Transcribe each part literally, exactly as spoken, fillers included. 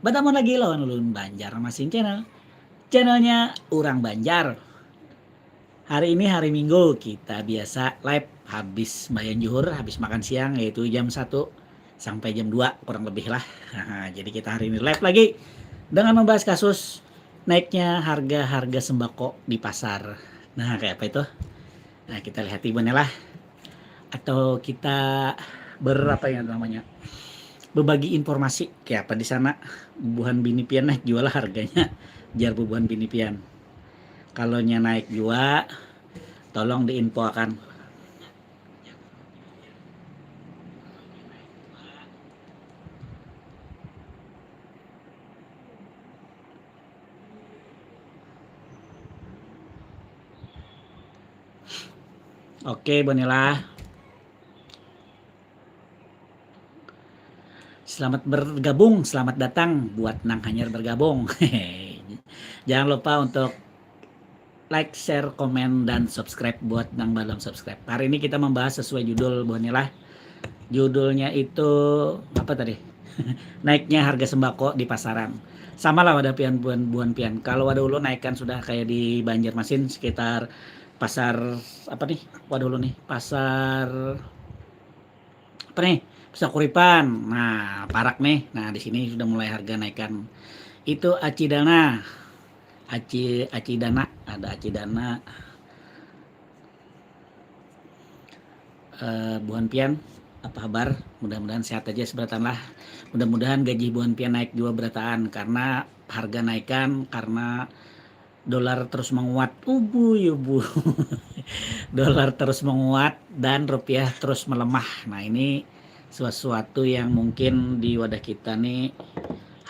Batamu lagi lawan ulun Banjar Masin Channel. Channelnya orang Banjar. Hari ini hari Minggu, kita biasa live habis sembahyang juhur, habis makan siang, yaitu jam satu sampai jam dua kurang lebih lah. Jadi kita hari ini live lagi dengan membahas kasus naiknya harga-harga sembako di pasar. Nah, kayak apa itu? Nah, kita lihat ibu lah. Atau kita ber-, apa ya namanya? Berbagi informasi kayak apa di sana. Bubuhan bini pian naik jua lah harganya. Jar bubuhan bini pian. Kalau nya naik jua, tolong diinfoakan. Oke, Bonela. Selamat bergabung, selamat datang buat nang hanyar bergabung. Jangan lupa untuk like, share, komen, dan subscribe buat nang belum subscribe. Hari ini kita membahas sesuai judul, Bonela. Judulnya itu apa tadi? Naiknya harga sembako di pasaran. Sama lah wadah pian, buhan, buhan pian. Kalau wadah ulun naikkan sudah kayak di Banjarmasin sekitar pasar apa nih? Wadah ulun nih, pasar apa nih? Pasar Kuripan. Nah, parak nih. Nah, di sini sudah mulai harga naikkan. Itu aci dana. Aci, aci dana, ada aci dana. Eh, buhan pian, apa kabar? Mudah-mudahan sehat aja seberataan lah. Mudah-mudahan gaji buhan pian naik jua berataan karena harga naikan, karena dolar terus menguat. Ubu, ubu. Dolar terus menguat dan rupiah terus melemah. Nah, ini sesuatu yang mungkin di wadah kita nih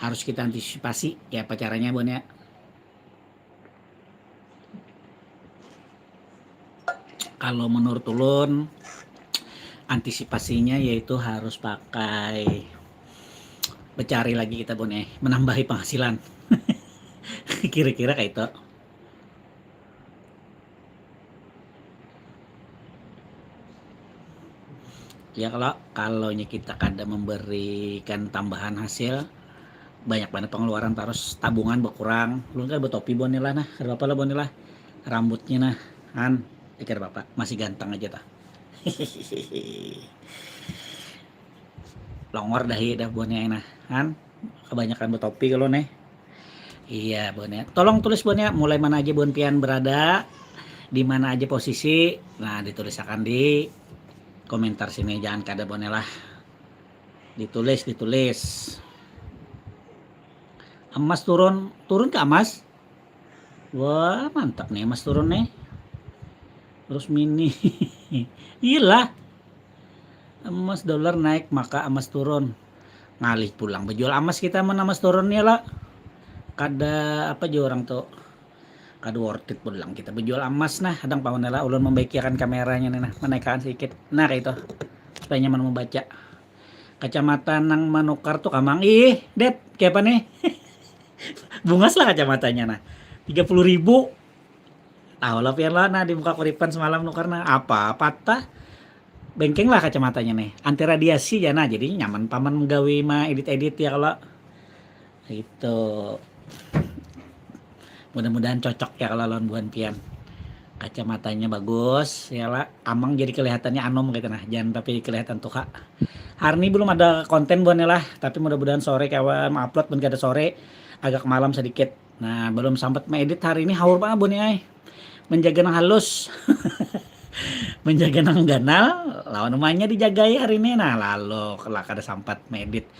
harus kita antisipasi. Ya, apa caranya, Bon, ya? Kalau menurut ulun, antisipasinya yaitu harus pakai, becari lagi kita, Bon, eh, menambahi penghasilan. Kira-kira kayak itu. Ya, kalau, kalau nya kita kada memberikan tambahan hasil, banyak banar pengeluaran, tarus tabungan berkurang. Ulun kan betopi, Bonela, nah, kada apa-apa lah, Bonela. Rambutnya, nah, han, eh, kada apa-apa, masih ganteng aja, tah. Longor dahi dah, Bonela, nah, han. Kebanyakan betopi kalau nih. Iya, Bonela. Tolong tulis, Bonela, mulai mana aja buhan pian berada, di mana aja posisi. Nah, ditulisakan di komentar sini, jangan kada, Bonela. Ditulis, ditulis. Emas turun, turun ke emas? Wah, mantap nih emas turun nih. Terus mini. Iyalah. Emas dolar naik, maka emas turun. Ngalih pulang bejual emas kita, mun emas turun ya lah. Kada apa jua orang tuh. Kada worth it pulang kita bejual emas nah. Hadang pahun lah ulun membaikiakan kameranya nih nah, menaikakan sedikit. Nah, kayak itu. Supaya nyaman membaca. Kacamata nang manukar tuh kamang. Ih, Dep, kayak apa nih? Bungas lah kacamatanya nah. Tiga puluh ribu. Tahu lah pian lah, nah, di muka Kuripan semalam nukar nah. Apa, patah? Bengkeng lah kacamatanya nih. Anti radiasi ya nah, jadi nyaman paman menggawi ma edit-edit ya kalau itu. Mudah-mudahan cocok ya kalau lawan buhan pian. Kacamatanya bagus ya lah. Amang jadi kelihatannya anom gitu nah. Jangan tapi kelihatan tuha. Hari ini belum ada konten buhannya lah, tapi mudah-mudahan sore kawan upload, mun kada sore, agak malam sedikit. Nah, belum sempat mengedit hari ini, haur banget buhannya ai. Menjaga nang halus. Menjaga nang ganal, lawan umanya dijagai hari ini. Nah, lalu lah kada sempat mengedit.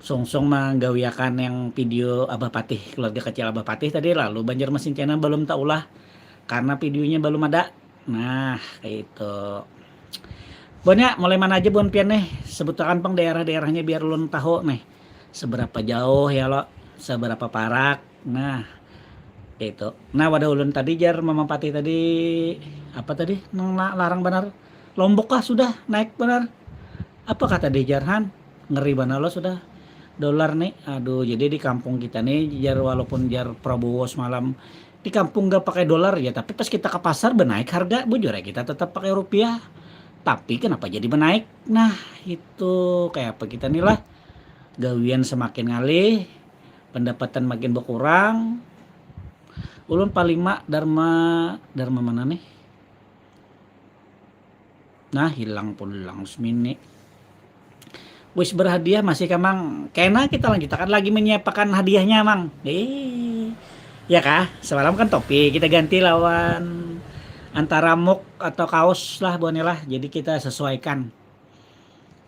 Sungsung menggawiakan yang video Abah Patih, keluarga kecil Abah Patih tadi, lalu Banjarmasin Channel belum tak ulah karena videonya belum ada. Nah, kayak itu. Buhannya mulai mana aja buhan pian nih? Sebutakan pang daerah-daerahnya biar ulun tahu nih. Seberapa jauh ya lo, seberapa parak. Nah, kayak itu. Nah, wadah ulun tadi jar Mama Patih tadi, apa tadi? Nang la-, larang benar. Lombok kah sudah naik benar? Apa kata di jar han? Ngeri benar lo sudah. Dolar nih, aduh, jadi di kampung kita nih, jar walaupun jar Prabowo semalam di kampung gak pakai dolar ya, tapi pas kita ke pasar benaik harga, bujur ya kita tetap pakai rupiah. Tapi kenapa jadi benaik? Nah, itu kayak apa kita nih lah. Gawian semakin ngalih, Pendapatan makin berkurang. Ulun palima Dharma, Dharma mana nih? Nah, hilang pun hilang semini. Wis berhadiah masih kah, Mang? Kena kita lanjutakan lagi menyiapakan hadiahnya, Mang. Eh, ya kah? Semalam kan topi, kita ganti lawan antara mug atau kaos lah, buhannya lah. Jadi kita sesuaikan.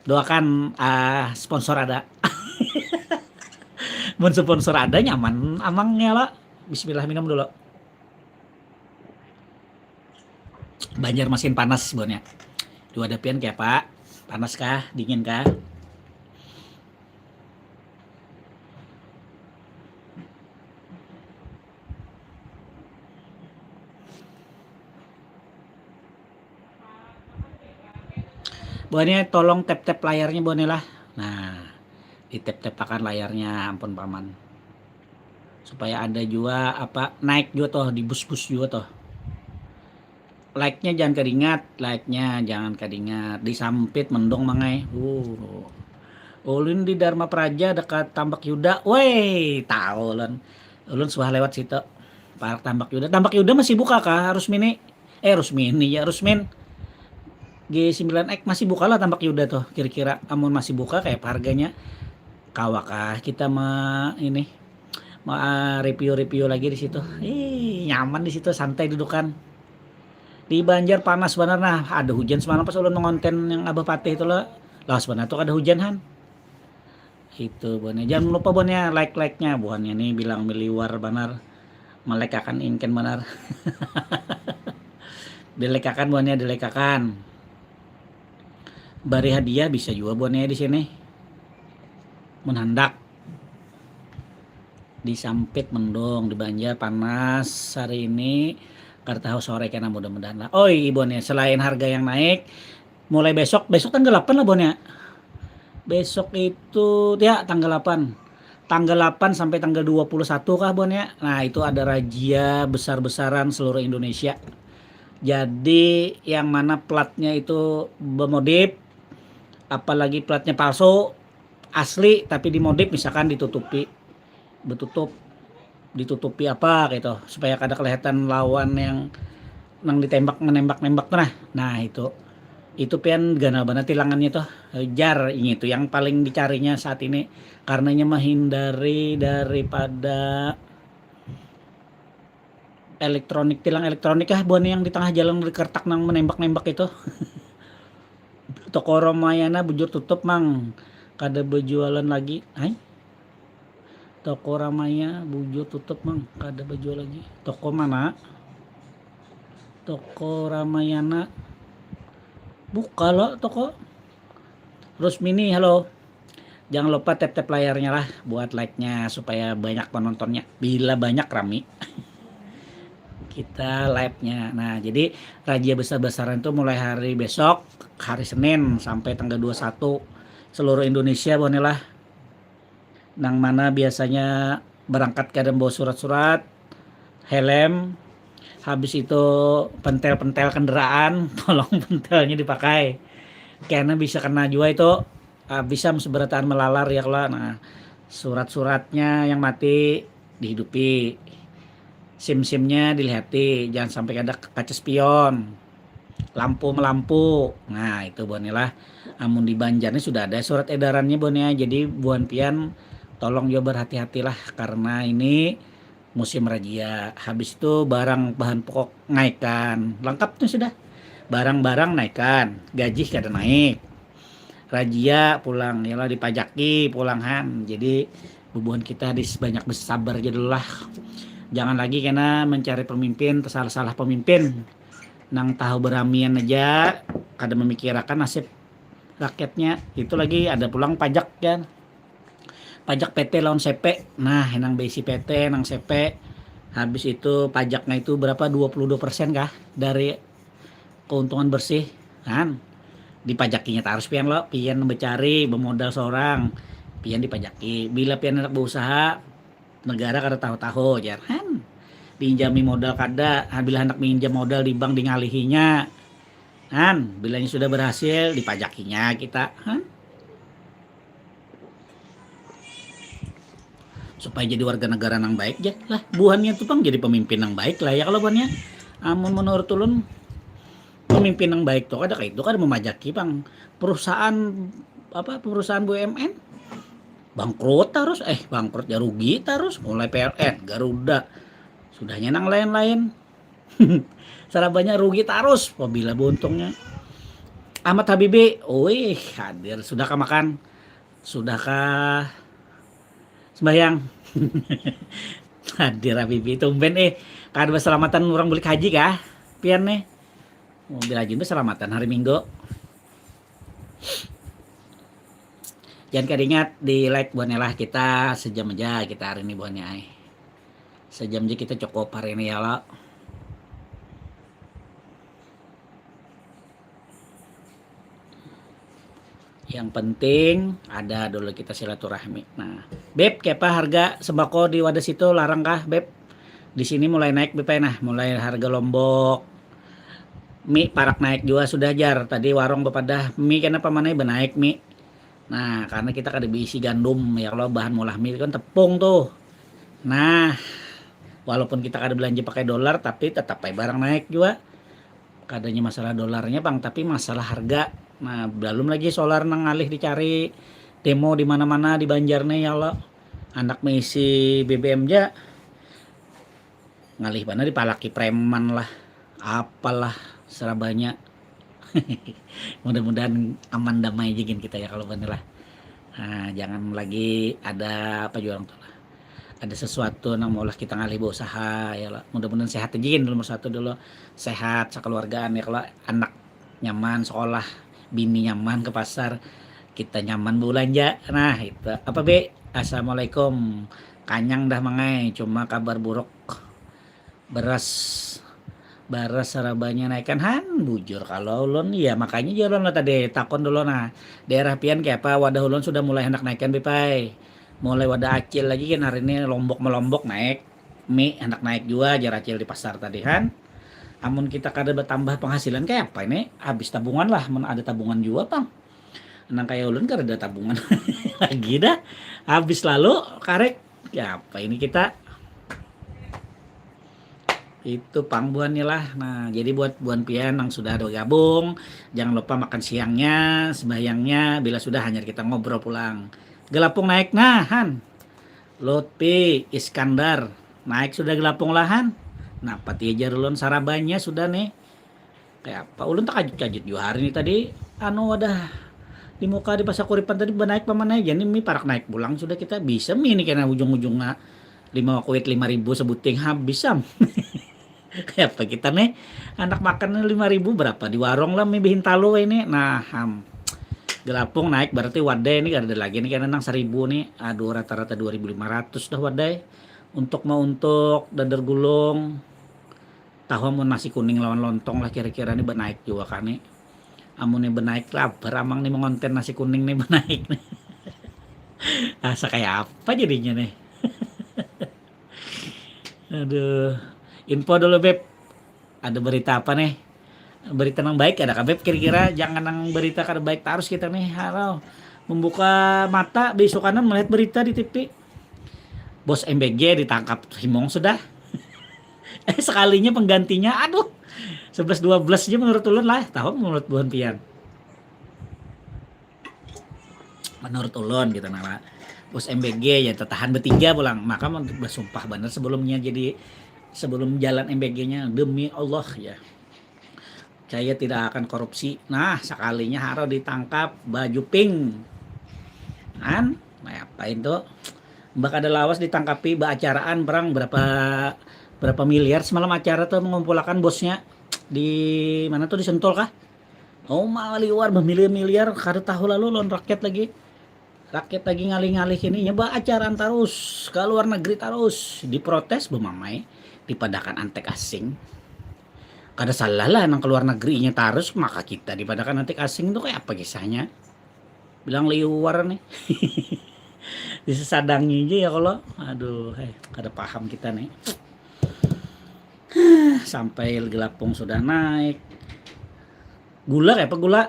Doakan ah, sponsor ada. Mun sponsor ada nyaman amangnya lah. Bismillah, minum dulu. Banjar masin panas, buhannya. Dua dapian kayak apa? Panas kah? Dingin kah? Buhannya tolong tap-tap layarnya, buhannya lah. Nah, ditap-tapakan layarnya, ampun paman. Supaya ada jua apa, naik jua toh, dibus-bus jua toh. Like-nya jangan kadingat, like-nya jangan kadingat. Disampit mendong mangai. Uh. Ulun di Dharma Praja dekat Tambak Yuda. Woi, tahu ulun. Ulun suah lewat situ. Parak Tambak Yuda. Tambak Yuda masih buka kah? Rusmini. Eh, Rusmini ya, Rusmin. G sembilan X masih buka lah Tambak Yuda tuh kira-kira. Amun masih buka kayak apa harganya? Kawakah kita me ini me review-review lagi di situ. Ih, nyaman di situ, santai dudukan. Di Banjar panas banar nah, ada hujan semalam pas ulun mengonten yang Abah Patih itu lah. Lawas banar tuh ada hujan han. Itu buhannya. Jangan lupa buhannya like-like-nya. Buhannya nih bilang meliwar banar. Melekakan ingken banar. Dilekakan buhannya, dilekakan. Bari hadiah bisa juga buhannya di sini. Mun handak. Disampit mendung, di Banjar panas hari ini. Kada tahu sore kena, mudah-mudahan lah. Oh iya buhannya, selain harga yang naik, mulai besok, besok tanggal delapan lah buhannya. Besok itu ya tanggal delapan. Tanggal delapan sampai tanggal dua puluh satu kah buhannya. Nah, itu ada razia besar-besaran seluruh Indonesia. Jadi yang mana platnya itu bermodif, apalagi platnya palsu, asli tapi dimodif misalkan ditutupi, betutup, ditutupi apa gitu supaya kada kelihatan lawan yang nang ditembak menembak nembak tuh nah. Nah, itu itu pian ganal banget tilangannya tuh. Jar ini tuh yang paling dicarinya saat ini karenanya menghindari daripada elektronik, tilang elektronik ah buhan yang di tengah jalan dikertak nang menembak nembak itu. Toko Ramayana bujur tutup mang, kada berjualan lagi. Hai, toko Ramaya bujur tutup mang, kada berjual lagi. Toko mana? Toko Ramayana buka lo toko. Rusmini, halo. Jangan lupa tap-tap layarnya lah buat like-nya supaya banyak penontonnya. Bila banyak rami kita live-nya. Nah, jadi razia besar-besaran itu mulai hari besok, hari Senin sampai tanggal dua puluh satu seluruh Indonesia boleh lah. Nang mana biasanya berangkat kada bawa surat-surat, helm, habis itu pentel-pentel kendaraan, tolong pentelnya dipakai. Karena bisa kena juga itu, ah, bisa seberataan melalar ya kalau. Nah, surat-suratnya yang mati dihidupi. SIM-SIM-nya dilihati, jangan sampai ada kaca spion. Lampu melampu. Nah, itu buhannya lah. Amun di Banjar ni sudah ada surat edarannya buhannya. Jadi buhan pian tolong juga berhati-hatilah karena ini musim razia. Habis itu barang bahan pokok naikkan. Lengkap tuh sudah. Barang-barang naikkan, gaji kada naik. Razia pulang, ya lah dipajaki pulang han. Jadi bubuhan kita harus banyak bersabar aja dulu lah. Jangan lagi kena mencari pemimpin, tersalah-salah pemimpin. Nang tahu beramian aja, kada memikirakan nasib rakyatnya. Itu lagi ada pulang pajak kan. Pajak P T lawan C P. Nah, nang berisi P T, nang C P. Habis itu pajaknya itu berapa? Dua puluh dua persen kah dari keuntungan bersih? Kan dipajakinya tarus pian lo, pian mencari bermodal seorang, pian dipajaki. Bila pian hendak berusaha, negara kada tahu-tahu jar. Han, diinjami modal kada, bila hendak minjam modal di bank dingalihinya. Han, bilanya sudah berhasil dipajakinya kita. Han. Supaya jadi warga negara nang baik ja lah, buhannya tu pang jadi pemimpin nang baik lah ya kalau buhannya. Amun menurut ulun, pemimpin nang baik tu kada kayak itu, kada memajaki pang perusahaan, apa, perusahaan B U M N bangkrut terus, eh, bangkrut ya, rugi terus, mulai P L N, Garuda, sudahnya nang lain-lain. Sarabanya rugi terus, pabila buntungnya. Ahmad Habibi, wih, hadir, sudahkah makan? Sudahkah sembahyang? Hadir Habibi, tumben, eh, kada berselamatan orang bulik haji kah? Pian nih. Mobil haji berselamatan hari Minggu. Jangan kada ingat di like buahnya lah, kita sejam aja kita hari ini buahnya ai. Sejam aja kita cukup hari ini ya lo. Yang penting ada dulu kita silaturahmi. Nah, Beb, kepa harga sembako di wadah situ larang kah, Beb? Di sini mulai naik, Beb, nah, mulai harga lombok. Mi parak naik juga sudah jar. Tadi warung bepadah mi kenapa mana benaik mi. Nah, karena kita kada berisi gandum ya kalau bahan mulah mi kan tepung tuh. Nah, walaupun kita kada belanja pakai dolar tapi tetap pakai barang naik juga. Kadanya masalah dolarnya pang, tapi masalah harga. Nah, belum lagi solar nang ngalih dicari demo di mana-mana di Banjar nih ya Allah. Anak mengisi B B M ja ngalih mana dipalaki preman lah, apalah serabanya. Mudah-mudahan aman damai jigin kita ya kalau bener lah. Nah, jangan lagi ada apa juga orang tuh lah. Ada sesuatu nang maulah kita ngalih berusaha ya lah. Mudah-mudahan sehat aja nomor satu dulu. Sehat sekeluargaan ya kalau anak nyaman sekolah, bini nyaman ke pasar, kita nyaman belanja. Nah, itu apa be? Assalamualaikum. Kanyang dah mangai, cuma kabar buruk beras beras sarabanya naikan han bujur kalau ulun ya makanya jualan lah tadi takon dulu nah daerah pian kayak apa wadah ulun sudah mulai hendak naikan bipai mulai wadah acil lagi kan hari ini lombok melombok naik mi hendak naik juga ajar acil di pasar tadi han amun kita kada bertambah penghasilan kayak apa ini habis tabungan lah men ada tabungan juga pang nang kayak ulun kada ada tabungan lagi dah habis lalu karek ya apa ini kita Itu pang buhannya lah. Nah, jadi buat buhan pian nang sudah ada gabung, jangan lupa makan siangnya, sembahyangnya, bila sudah hanyar kita ngobrol pulang. Gelapung naik nah, han. Lutfi Iskandar, naik sudah gelapung lah, han. Napa ti ajar ulun sarabanya sudah nih. Kayak apa? Ulun takajut-kajut juga hari ini tadi. Anu wadah di muka di pasar kuripan tadi benaik paman aja nih mi parak naik pulang sudah kita bisa mi ini kena ujung-ujungnya lima kuit lima ribu sebuting habis sam kayak apa kita nih anak makan lima ribu berapa di warung lah mi bihin talu ini nah ham gelapung naik berarti wadai ini kada ada lagi nih karena nang seribu nih aduh rata-rata dua ribu lima ratus dah wadai untuk mau untuk dadar gulung Tahu amun nasi kuning lawan lontong lah kira-kira nih benaik juga kan nih. Amun nih benaik lapar amang nih mengonten nasi kuning nih benaik nih. Asa kayak apa jadinya nih. Aduh. Info dulu Beb. Ada berita apa nih? Berita yang baik ada Beb kira-kira jangan yang berita kada baik terus kita nih. Harau membuka mata besokanan melihat berita di T V. Bos M B G ditangkap Himong sudah. eh sekalinya penggantinya aduh sebelas dua belas aja menurut ulun lah tahu menurut buhan pian menurut ulun gitu nah bos M B G ya tertahan bertiga pulang maka bersumpah benar sebelumnya jadi sebelum jalan M B G-nya demi Allah ya saya tidak akan korupsi nah sekalinya haro ditangkap baju pink kan nah apa itu Mbak ada lawas ditangkapi baacaraan perang berapa berapa miliar semalam acara tuh mengumpulkan bosnya di mana tuh di Sentul kah? Oh mau liwar bermiliar-miliar kada tahu lalu lawan rakyat lagi. Rakyat lagi ngalih-ngalih ini nyoba acaraan terus ke luar negeri terus diprotes bemamai dipadakan antek asing. Kada salah lah nang ke luar negerinya terus maka kita dipadakan antek asing tuh kayak apa kisahnya? Bilang liwar nih. Disesadangi aja ya kalau aduh eh kada paham kita nih. Sampai gelapung sudah naik. Gula kayak apa gula?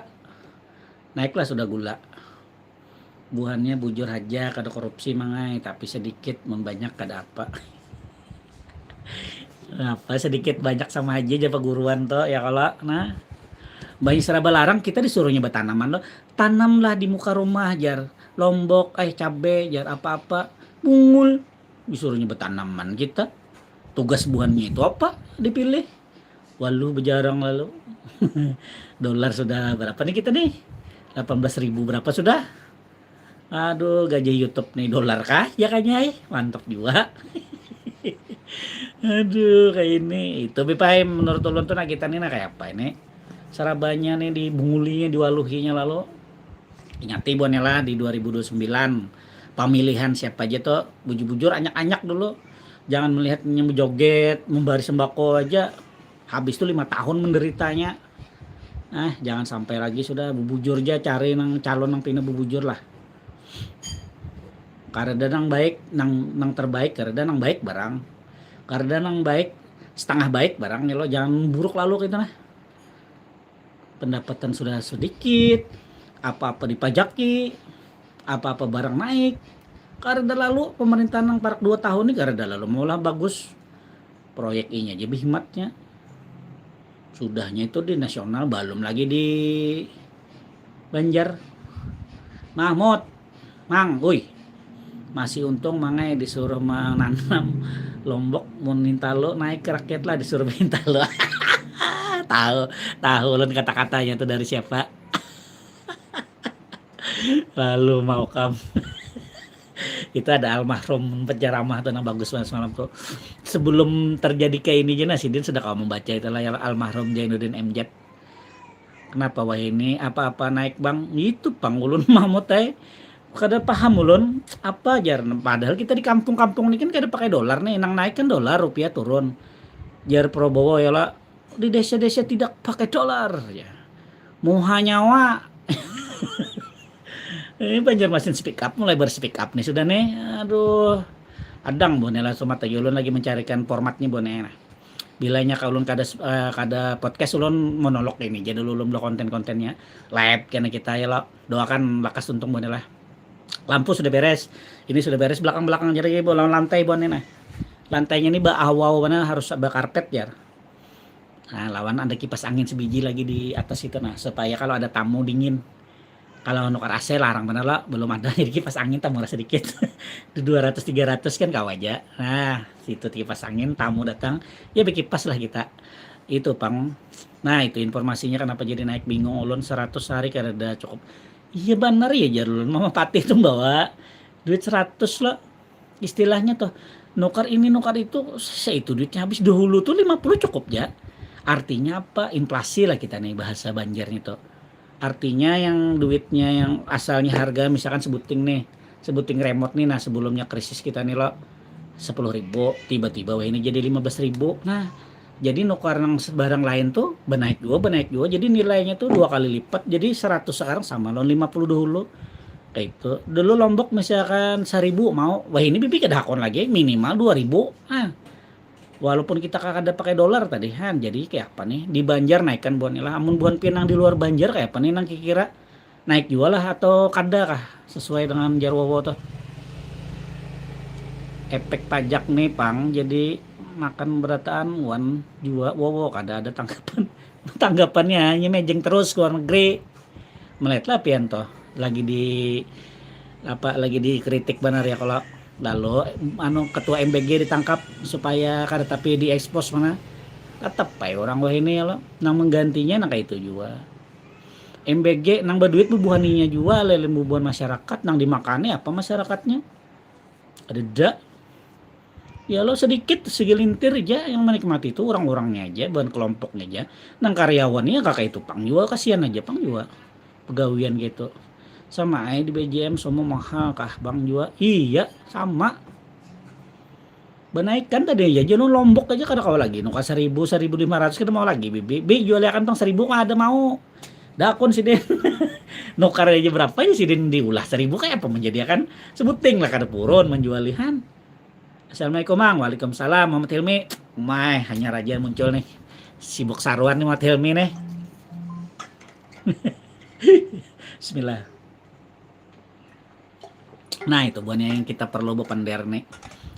Naiklah sudah gula. Buhannya bujur haja, kada korupsi mangai, tapi sedikit membanyak kada apa. Apa sedikit banyak sama haja ja paguruan to, ya kalo. Nah, banyu seraba larang kita disuruhnya batanaman lo. Tanamlah di muka rumah jar, lombok, eh cabe jar, apa-apa, bungul, disuruhnya batanaman kita. Tugas buhannya itu apa dipilih? Waluh bejarang lalu. Dolar sudah berapa nih kita nih? Delapan belas ribu berapa sudah? Aduh, gaji YouTube nih dolar kah? Ya kayaknya eh. Mantap juga. Aduh, kayak ini. Itu bipai menurut ulun tuh nah kita nih nah kayak apa ini? Sarabanya nih dibungulinya, diwaluhinya lalu. Ingati buannya lah di dua ribu dua puluh sembilan pemilihan siapa aja tuh bujur-bujur anyak-anyak dulu. Jangan melihat yang joget, membari sembako aja. Habis tuh lima tahun menderitanya. Eh, jangan sampai lagi sudah bubujur aja cari nang calon nang pina bubujur lah. Kareda nang baik, nang nang terbaik, kareda nang baik barang. Kareda nang baik setengah baik barang ya lo, jangan buruk lalu gitu nah. Pendapatan sudah sedikit, apa-apa dipajaki, apa-apa barang naik. Kareda lalu pemerintahan nang parak dua tahun ini kareda lalu maulah bagus. Proyek inya aja bihimatnya. Sudahnya itu di nasional, belum lagi di Banjar. Mahmud, Mang, ui. Masih untung mangai disuruh menanam lombok, mun nintalo naik ke rakyat lah disuruh nintalo. Tahu, tahu ulun kata-katanya tuh dari siapa. Lalu mau kam. Itu ada almarhum penceramah tuh nang bagus banget semalam tuh. Sebelum terjadi kayak ini aja nah sidin sudah kamu membaca itu lah ya, almarhum Jainuddin M J. Kenapa wah ini apa-apa naik bang? Itu pang ulun mamut eh. Kada paham ulun apa jar. Padahal kita di kampung-kampung ini kan kada pakai dolar nih, nang naik kan dolar, rupiah turun. Jar Prabowo ya lah, di desa-desa tidak pakai dolar ya. Muha nyawa. Ini Banjarmasin speak up, mulai ber speak up nih sudah nih. Aduh. Adang bonela sumat lagi ulun lagi mencarikan formatnya bonela. Bilanya kalau ulun kada eh, kada podcast ulun monolog ini jadi ulun lo konten-kontennya live kena kita ya lo doakan lakas untung bonela. Lampu sudah beres, ini sudah beres belakang-belakang jadi bola lantai bonela. Lantainya ini ba awau mana harus ba karpet ya. Nah, lawan ada kipas angin sebiji lagi di atas itu nah supaya kalau ada tamu dingin. Kalau nukar A C larang benar lah, belum ada jadi kipas angin tambah sedikit. Di dua ratus tiga ratus kan kau aja. Nah, situ kipas angin tamu datang, ya berkipas lah kita. Itu pang. Nah, itu informasinya kenapa jadi naik bingung ulun seratus hari kada ada cukup. Iya benar ya jar ulun mama patih tuh bawa duit seratus lo. Istilahnya tuh nukar ini nukar itu, seitu duitnya habis dahulu tuh lima puluh cukup ya. Artinya apa? Inflasi lah kita nih bahasa Banjarnya tuh. Artinya yang duitnya yang asalnya harga misalkan sebuting nih, sebuting remote nih nah sebelumnya krisis kita nih lo sepuluh ribu tiba-tiba wah ini jadi lima belas ribu. Nah, jadi nukar nang barang lain tuh benaik juga benaik juga jadi nilainya tuh dua kali lipat jadi seratus sekarang sama lawan lima puluh dahulu. Kayak itu dulu lombok misalkan seribu mau wah ini bibi kada hakon lagi minimal dua ribu. Nah, walaupun kita kada pakai dolar tadi han jadi kayak apa nih di Banjar naikkan buhan ilah amun buhan pinang di luar Banjar kayak apa nih nang kira-kira naik jua lah atau kada kah sesuai dengan jar wowo tuh. Efek pajak nih pang jadi makan berataan wan jua wowo kada ada tanggapan. Tanggapannya hanya mejeng terus ke luar negeri. Melihat lah pian toh lagi di apa lagi dikritik benar ya kalau lalu anu ketua M B G ditangkap supaya kada tapi diekspos mana tetap baik orang wah ini ya lo nang menggantinya nang kayak itu juga. M B G nang berduit bubuhaninya juga leleng bubuhan masyarakat nang dimakani apa masyarakatnya ada dak. Ya lo sedikit segelintir aja yang menikmati itu orang-orangnya aja bukan kelompoknya aja. Nang karyawannya kakak itu pang juga kasihan aja pang juga pegawian gitu. Sama aja di B J M semua mahal kah bang juga iya sama. Benaikan tadi aja jalur lombok aja kada kawa lagi nuka seribu seribu lima ratus kita mau lagi bibi bi jual akan tang seribu kada mau. Dakun sidin nukar aja berapa aja sidin diulah seribu kayak apa menjadi akan sebuting lah kada purun menjualihan. Assalamualaikum mang. Waalaikumsalam Muhammad Hilmi. Umai hanya raja muncul nih sibuk saruan nih Muhammad Hilmi nih. Bismillah. Nah, itu buhannya yang kita perlu bepender nih.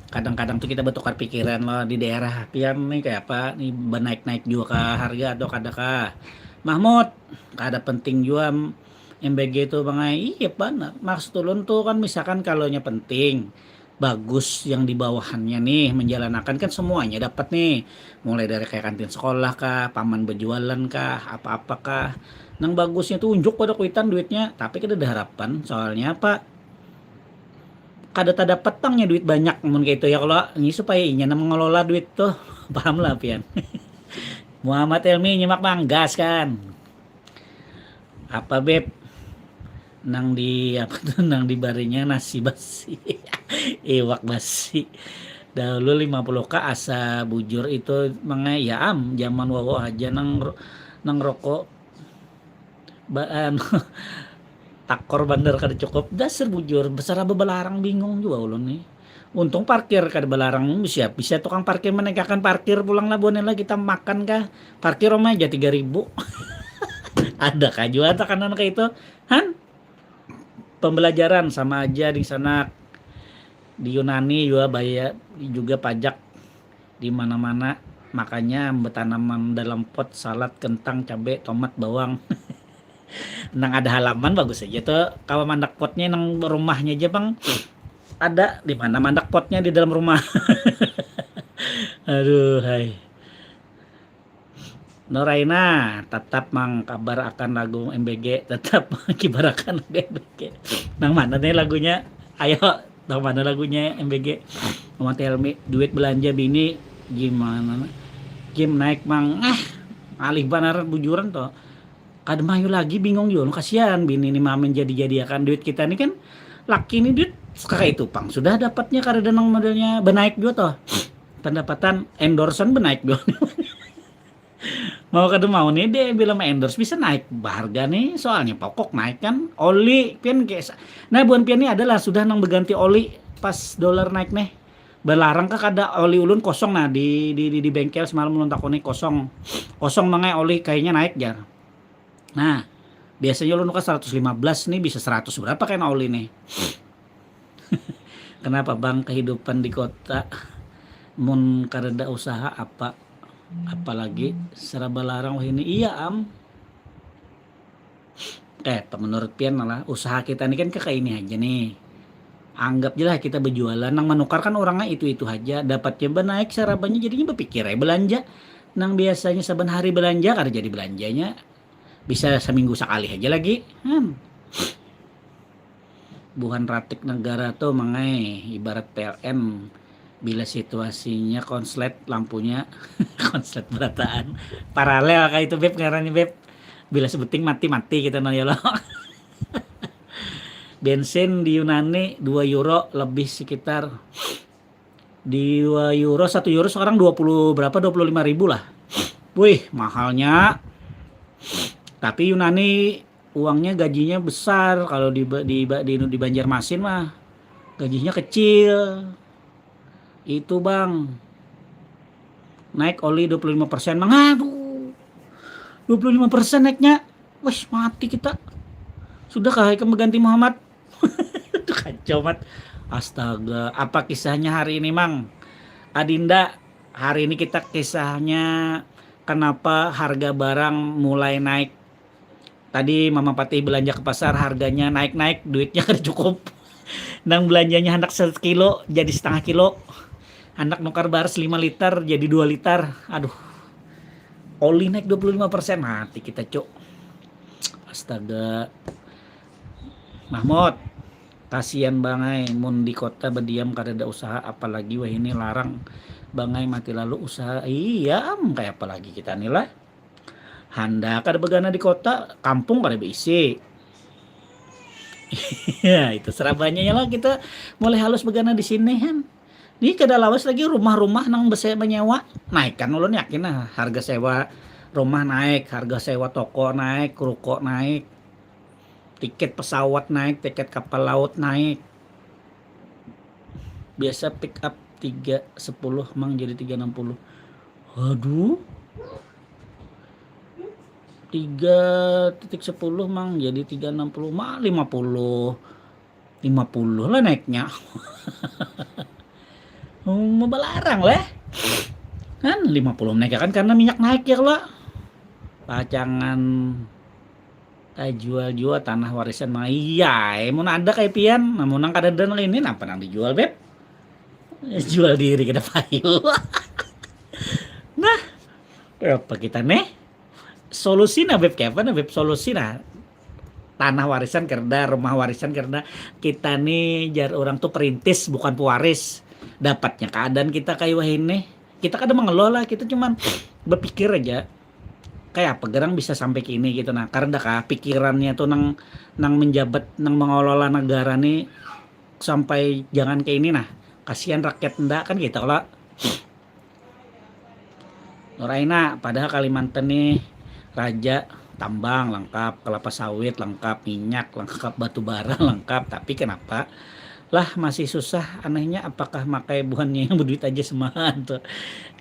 Kadang-kadang tuh kita bertukar pikiran loh, di daerah pian nih kayak apa nih, benaik-naik juga kah harga atau kada kah? Mahmud, kada penting juga M B G itu, Bang ai. Iya, benar. Maksud ulun tuh kan, misalkan kalau nya penting, bagus yang di bawahannya nih menjalanakan, kan semuanya dapat nih. Mulai dari kayak kantin sekolah kah, paman berjualan kah, apa-apa kah. Nang bagusnya tuh unjuk pada kuitan duitnya, tapi kada ada harapan. Soalnya apa? Kada tadapat pangnya duit banyak mun kayak itu ya, kalau ini supaya inya nang mengelola duit tuh. Paham lah pian. Muhammad Helmi nyimak, Bang, gas kan. Apa, Beb? Nang di apa tuh, nang di barinya nasi basi. Iwak basi. Dahulu lima puluh K asa bujur itu, Bang ai, ya am, zaman wawo aja nang nang rokok ba, anu, takor bandar kada cukup. Dasar bujur, besar apa belarang, bingung juga ulun nih. Untung parkir kada belarang, siap bisa tukang parkir menegakkan parkir pulang lah, buannya lah kita makan kah. Parkir rumah aja tiga ribu. Ada kah jua tekanan kayak itu? Han? Pembelajaran sama aja di sana, di Yunani juga bayar juga pajak di mana-mana. Makanya betanaman dalam pot, salad, kentang, cabe, tomat, bawang. Nang ada halaman bagus aja tuh. Kalau mandak potnya nang rumahnya aja, Bang. Ada di mana mandak potnya di dalam rumah. Aduh, hai. Noraina, tetap mang kabar akan lagu M B G, tetap kibar akan lagu M B G. Nang mana nih lagunya? Ayo, nang mana lagunya M B G? Mama Telmi, duit belanja bini gimana? Game naik mang, ah, alih banar bujuran toh. Kada mayu lagi, bingung juga, kasihan bini ini mamen jadi-jadi akan duit kita nih kan, laki ini duit sekaka itu pang sudah dapatnya, karena nang modelnya benaik juga toh, pendapatan endorsean benaik juga. Mau kada mau nih deh, bila endorse bisa naik harga nih, soalnya pokok naik kan, oli pian kayak sa-, nah buan pian nih adalah sudah nang berganti oli pas dolar naik nih, belarang kah kada, oli ulun kosong nah di di di, di bengkel semalam ulun takuni kosong, kosong mangai oli kayaknya naik jar. Nah, biasanya ulun kan seratus lima belas nih, bisa seratus berapa kena oli nih. Kenapa bang, kehidupan di kota mun kareda usaha apa, apalagi seraba larang wahini. Iya am, eh menurut pian lah, usaha kita ini kan kaka ini aja nih. Anggap aja lah kita berjualan, nang menukar kan orangnya itu-itu aja, dapatnya benaik serabanya, jadinya berpikir aja belanja. Nang biasanya saban hari belanja kada jadi belanjanya, bisa seminggu sekali aja lagi. Hmm. Buhan ratik negara tuh mangai ibarat P L N, bila situasinya konslet lampunya, konslet berataan, paralel kayak itu beb, ngarannya beb, bila sebuting mati-mati kita no ya lo. Bensin di Yunani dua euro lebih sekitar, dua euro, satu euro sekarang dua puluh berapa, dua puluh lima ribu lah. Wih, mahalnya. Tapi Yunani uangnya, gajinya besar. Kalau di di di, di Banjarmasin mah gajinya kecil. Itu bang, naik oli dua puluh lima persen, Bang. Aduh, dua puluh lima persen naiknya. Wes, mati kita. Sudah kah ikam berganti Muhammad? Itu kacau mat. Astaga, apa kisahnya hari ini, Mang? Adinda, hari ini kita kisahnya kenapa harga barang mulai naik. Tadi Mama Patih belanja ke pasar, harganya naik-naik, duitnya kada cukup. Nang belanjanya hendak sekilo jadi setengah kilo, hendak nukar baras lima liter jadi dua liter. Aduh, oli naik dua puluh lima persen, mati kita cuk. Astaga. Mahmud, kasian bangai mun di kota berdiam kada ada usaha, apalagi wahini larang bangai, mati lalu usaha. Iya am, kayak apa lagi kita nih lah. Handak kada begana di kota, kampung kada beisi. Ya itu serabanya ya lah, kita mulai halus begana di sini kan. Ini kada lawas lagi rumah-rumah nang bese menyewa naik kan, ulun yakin lah harga sewa rumah naik, harga sewa toko naik, ruko naik, tiket pesawat naik, tiket kapal laut naik. Biasa pick up tiga sepuluh mang jadi tiga enam puluh. Aduh. Tiga titik sepuluh mang jadi tiga enam puluh, mah lima puluh. Lima puluh lah naiknya. Mau balarang lah. Kan lima puluh menaik kan karena minyak naik ya kalau. Pacangan kajual jua tanah warisan mang iya eh, mun ada kayak pian namun nang kada ada ini napa nang dijual beb jual diri kada payu nah apa kita nih solusi nah beb kayak apa nah beb solusi nah tanah warisan kerda rumah warisan kerda kita nih jar orang tuh perintis bukan pewaris dapatnya keadaan kita kayak wah ini kita kada mengelola kita cuman berpikir aja kayak apa gerang bisa sampai ke ini gitu nah karena kah pikirannya tuh nang nang menjabat nang mengelola negara nih sampai jangan ke ini nah kasihan rakyat ndak kan gitu kalau Nur Aina padahal Kalimantan nih raja tambang lengkap kelapa sawit lengkap minyak lengkap batu bara lengkap tapi kenapa lah masih susah anehnya apakah makai buhannya yang berduit aja semahan tuh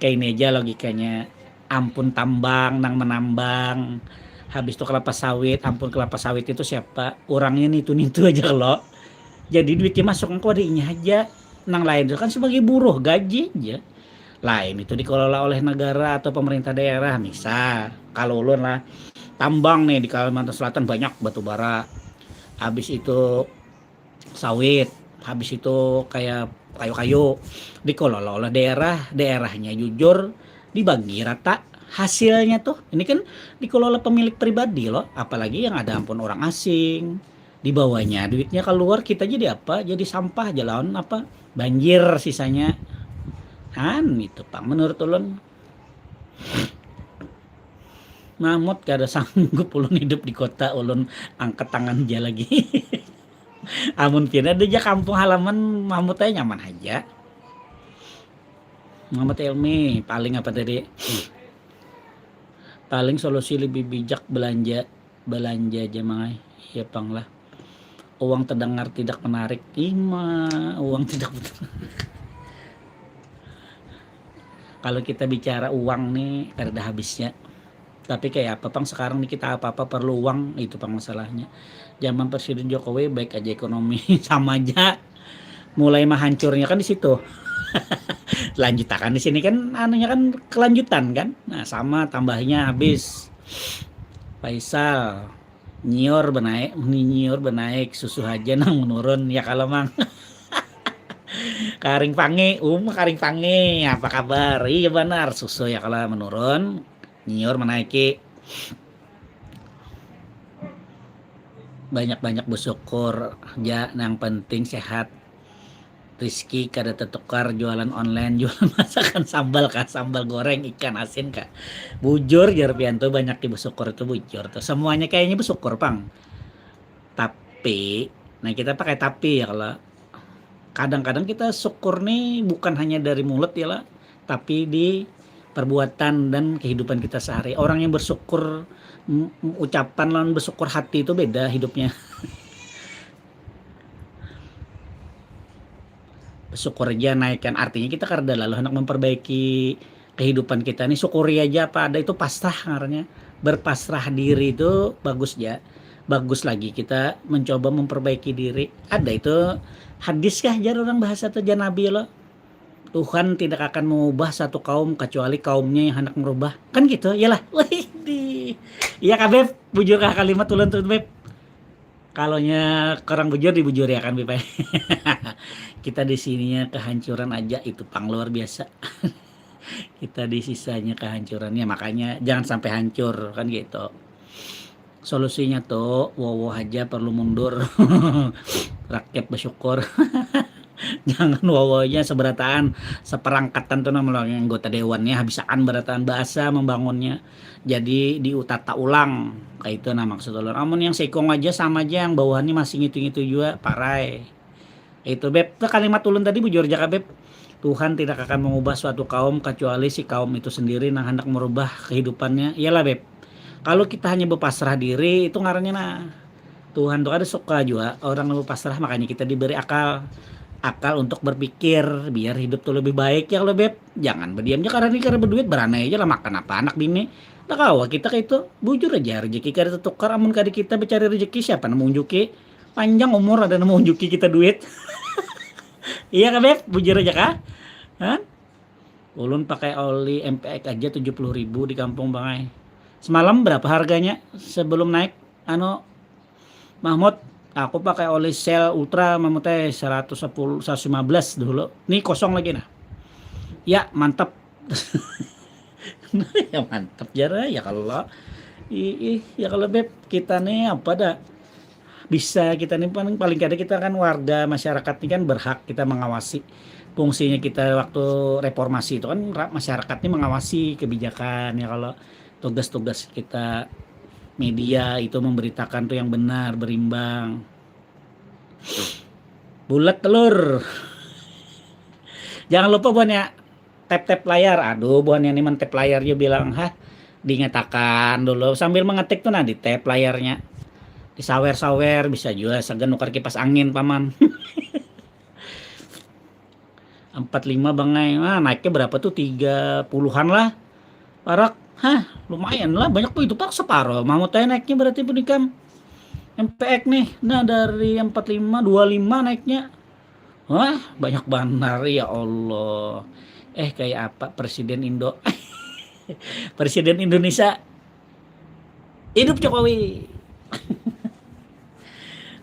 kayak ini aja logikanya ampun tambang nang menambang habis itu kelapa sawit ampun kelapa sawit itu siapa orangnya nitu nitu aja lo jadi duitnya masuk engkau ada inya aja nang lain itu kan sebagai buruh gaji aja lain itu dikelola oleh negara atau pemerintah daerah misal kalau ulun lah tambang nih di Kalimantan Selatan banyak batu bara habis itu sawit habis itu kayak kayu-kayu dikelola oleh daerah daerahnya jujur dibagi rata hasilnya tuh ini kan dikelola pemilik pribadi loh apalagi yang ada ampun orang asing dibawanya duitnya keluar kita jadi apa jadi sampah jalan apa banjir sisanya kan itu pang menurut ulun Mahmud kada sanggup ulun hidup di kota ulun angkat tangan aja lagi amun pian ada aja kampung halaman Mahmud aja nyaman aja Muhammad Elmi paling apa tadi paling solusi lebih bijak belanja belanja aja mangai ya pang lah uang terdengar tidak menarik ima uang tidak kalau kita bicara uang nih kada ada habisnya tapi kayak apa pang sekarang nih kita apa-apa perlu uang itu pang masalahnya zaman presiden Jokowi baik aja ekonomi sama aja mulai menghancurnya kan di situ lanjutakan di sini kan anunya kan kelanjutan kan nah sama tambahnya habis Faisal nyiur benaik nyiur benaik susu aja nang menurun ya kalau mang karing pangi um karing pangi apa kabar iya benar susu ya kalau menurun nyiur menaiki banyak-banyak bersyukur ja nang penting sehat Rizky kada tertukar jualan online jualan masakan sambal kah sambal goreng ikan asin kah bujur jar pian tuh banyak di bersyukur itu bujur tuh semuanya kayaknya bersyukur pang tapi nah kita pakai tapi ya kalau kadang-kadang kita syukur nih bukan hanya dari mulut ya lah tapi di perbuatan dan kehidupan kita sehari orang yang bersyukur ucapan lawan bersyukur hati itu beda hidupnya bersyukur aja naikkan artinya kita karena lalu hendak memperbaiki kehidupan kita nih syukuri aja apa ada itu pasrah ngaranya berpasrah diri itu bagus ya bagus lagi kita mencoba memperbaiki diri ada itu hadis kah jar orang bahasa tuh jar nabi lo Tuhan tidak akan mengubah satu kaum kecuali kaumnya yang hendak merubah kan gitu iyalah wih di iya kak beb bujur kah kalimat tulen tuh beb kalau nya kurang bujur dibujuri akan beb kita di sininya kehancuran aja itu pang luar biasa kita di sisanya kehancurannya makanya jangan sampai hancur kan gitu solusinya tuh wowo aja perlu mundur rakyat bersyukur jangan wowonya seberataan seperangkatan tuh nama anggota dewannya habisakan berataan bahasa membangunnya jadi diutata ulang kayak itu nah maksud ulun amun yang sekong aja sama aja yang bawahannya masih ngitu-ngitu juga parai itu beb tuh kalimat ulun tadi bujur aja beb Tuhan tidak akan mengubah suatu kaum kecuali si kaum itu sendiri yang hendak merubah kehidupannya iyalah beb kalau kita hanya berpasrah diri itu ngarannya nah Tuhan tuh ada suka juga orang yang berpasrah makanya kita diberi akal akal untuk berpikir biar hidup tuh lebih baik ya kalau beb jangan berdiamnya karena ini karena berduit beranai aja lah makan apa anak bini tak kawa kita kayak itu bujur aja rezeki kada tertukar amun kada kita mencari rezeki siapa nemu unjuki Panjang umur ada nang maunjuki kita duit. Iya kah, Beb? Bujur aja kah? Hah? Ulun pakai oli M P X aja tujuh puluh ribu di kampung, Bangai. Semalam berapa harganya sebelum naik? Anu, Mahmud, aku pakai oli Shell Ultra, Mahmud, eh, seratus sepuluh, seratus lima belas dulu. Nih kosong lagi nah. Ya, mantap. Ya mantap jara ya kalau. Ih, ya kalau, Beb, kita nih apa dah? Bisa kita nih paling, paling kada kita kan warga masyarakat ini kan berhak kita mengawasi. Fungsinya kita waktu reformasi itu kan ra-, masyarakat ini mengawasi kebijakan ya kalau tugas-tugas kita media itu memberitakan tuh yang benar, berimbang. Bulat telur. Jangan lupa buahnya tap-tap layar. Aduh, buahnya ini men tap layar juga bilang, hah, diingatakan dulu sambil mengetik tuh nah di tap layarnya. Disawer-sawer bisa juga sagan nukar kipas angin paman. Empat lima, Bangai. Nah, naiknya berapa tuh? Tiga puluhan lah. Parak, hah, lumayan lah, banyak pun itu, Pak, separuh. Mahmud teh naiknya berarti pun ikam. M P X nih, nah dari empat lima, dua lima naiknya. Wah, banyak banar, ya Allah. Eh, kayak apa Presiden Indo? Presiden Indonesia. Hidup Jokowi.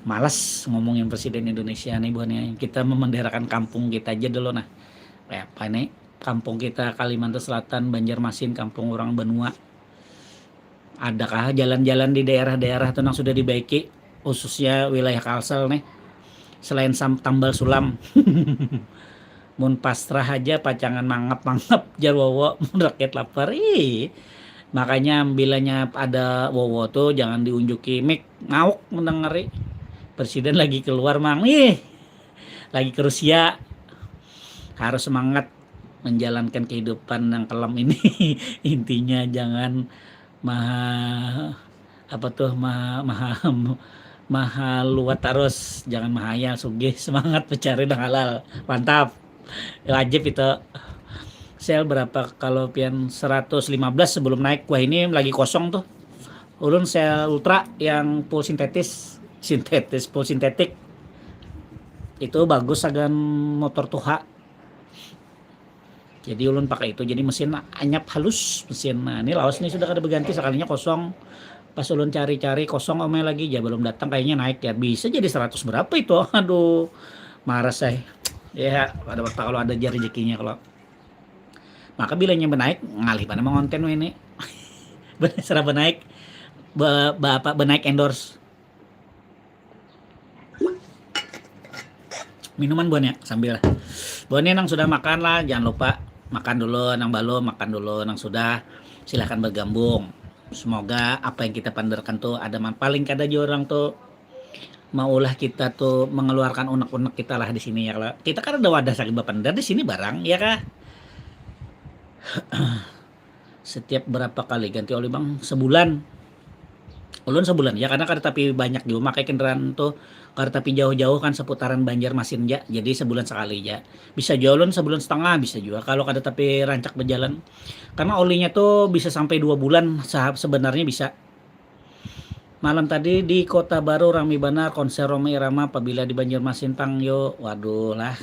Malas ngomongin Presiden Indonesia nih, buahnya. Kita memenderakan kampung kita aja dulu, nah. Kayak apa nih? Kampung kita Kalimantan Selatan, Banjarmasin, kampung orang Banua. Adakah jalan-jalan di daerah-daerah tuh yang sudah dibaiki, khususnya wilayah Kalsel nih? Selain sam-, tambal sulam. Mun pasrah aja pacangan mangap-mangap, jar Wowo, mun rakyat lapar. Ih. Makanya bilanya ada Wowo tuh jangan diunjuki mic, ngauk mendengari. Presiden lagi keluar, Mang. Ih. Lagi ke Rusia. Harus semangat menjalankan kehidupan yang kelam ini. Intinya jangan maha, apa tuh, maha, maha, maha luat terus, jangan mahayal, sugih, semangat mencari yang halal. Mantap. Wajib itu. Sel berapa kalau pian? Seratus lima belas sebelum naik. Wah, ini lagi kosong tuh. Ulun sel ultra yang full sintetis. Sintetis, full sintetik. Itu bagus sagan motor tuha. Jadi ulun pakai itu, jadi mesin anyap halus mesin. Nah, ini lawas nih sudah kada berganti, sekalinya kosong. Pas ulun cari-cari kosong, omnya lagi ya belum datang, kayaknya naik ya. Bisa jadi seratus berapa itu? Aduh, marah saya. Ya, ada apa kalau ada jar rezekinya kalau. Maka bilanya benaik, ngalih mana mengonten ini. Benar serah benaik. Be, be, apa, benaik endorse. Minuman buahnya sambil. Buahnya nang sudah makan lah, jangan lupa makan dulu, nang belum makan dulu, nang sudah silahkan bergabung. Semoga apa yang kita pandarkan tuh ada man-, paling kada aja orang tuh maulah kita tuh mengeluarkan unek-unek kita lah di sini ya. Kalau kita kan ada wadah sakit bapandar di sini barang ya kah? Setiap berapa kali ganti oli, Bang? Sebulan. Ulun sebulan ya, karena kada tapi banyak juga makai kendaraan tuh, kada tapi jauh-jauh kan seputaran Banjarmasin ja, jadi sebulan sekali ja. Bisa juga ulun sebulan setengah, bisa juga kalau kada tapi rancak berjalan. Karena olinya tuh bisa sampai dua bulan sebenarnya bisa. Malam tadi di Kota Baru rami banar konser Rhoma Irama, apabila di Banjarmasin pang yo, waduh lah.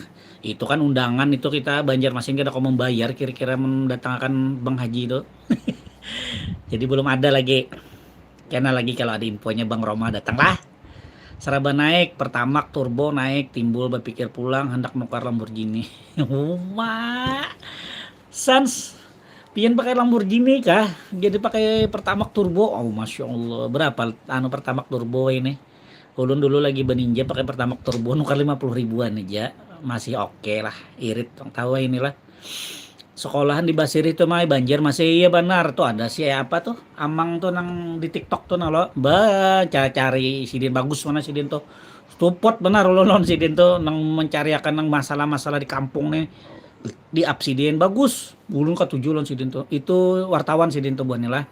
Itu kan undangan itu kita Banjarmasin kada kawa membayar kira-kira mendatangkan Bang Haji itu. Jadi belum ada lagi. Kena lagi kalau ada infonya Bang Rhoma datanglah. Seraba naik, Pertamax turbo naik, timbul berpikir pulang hendak nukar Lamborghini. Uma. Sans, pian pakai Lamborghini kah? Jadi pakai Pertamax turbo. Oh, Masya Allah. Berapa anu Pertamax turbo ini? Ulun dulu lagi beninja pakai Pertamax turbo nukar lima puluh ribuan aja. Masih oke lah, irit. Tahu inilah. Sekolahan di Basirih tuh, Mai, Banjarmasin, iya banar tuh, ada si apa tuh, Amang tuh nang di TikTok tuh, nah lo, ba, ca-, cari sidin bagus mana sidin tuh, support banar ulun lawan sidin tuh nang mencariakan nang masalah-masalah di kampung nih, di up sidin bagus, ulun katuju lawan sidin tuh, itu wartawan sidin tuh buhannya lah,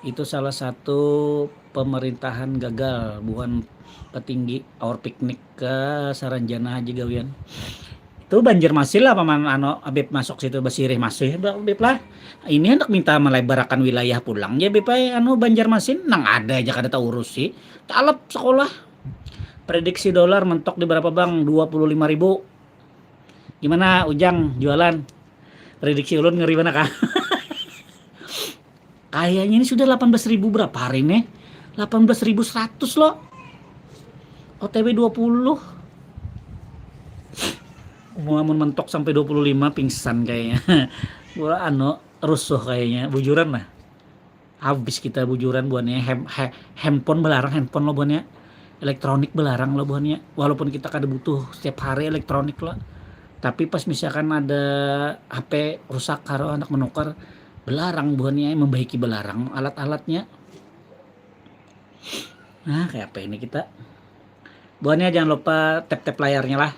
itu salah satu pemerintahan gagal, buhan petinggi, our picnic ke Saranjana aja gawian. Itu Banjarmasin lah paman anu Habib masuk situ, Basirih masih Habib lah. Ini hendak minta melebarakan wilayah pulang ya Habib ai, anu Banjarmasin nang ada aja kada taurus sih. Talep sekolah. Prediksi dolar mentok di berapa, Bang? Dua puluh lima ribu. Gimana, Ujang, jualan? Prediksi ulun ngeri mana kah? Kayaknya ini sudah delapan belas ribu berapa hari nih? Delapan belas ribu seratus loh. O T W dua puluh. Mau mun mentok sampai dua puluh lima, pingsan kayaknya. Gua anu, rusuh kayaknya, bujuran lah. Habis kita bujuran buhannya. Hem, he, handphone belarang, handphone lo buhannya. Elektronik belarang lo buhannya. Walaupun kita kada butuh setiap hari elektronik lo. Tapi pas misalkan ada H P rusak, karo anak menukar, belarang buhannya, membaiki belarang alat-alatnya. Nah, kayak apa ini kita? Buhannya jangan lupa tap-tap layarnya lah.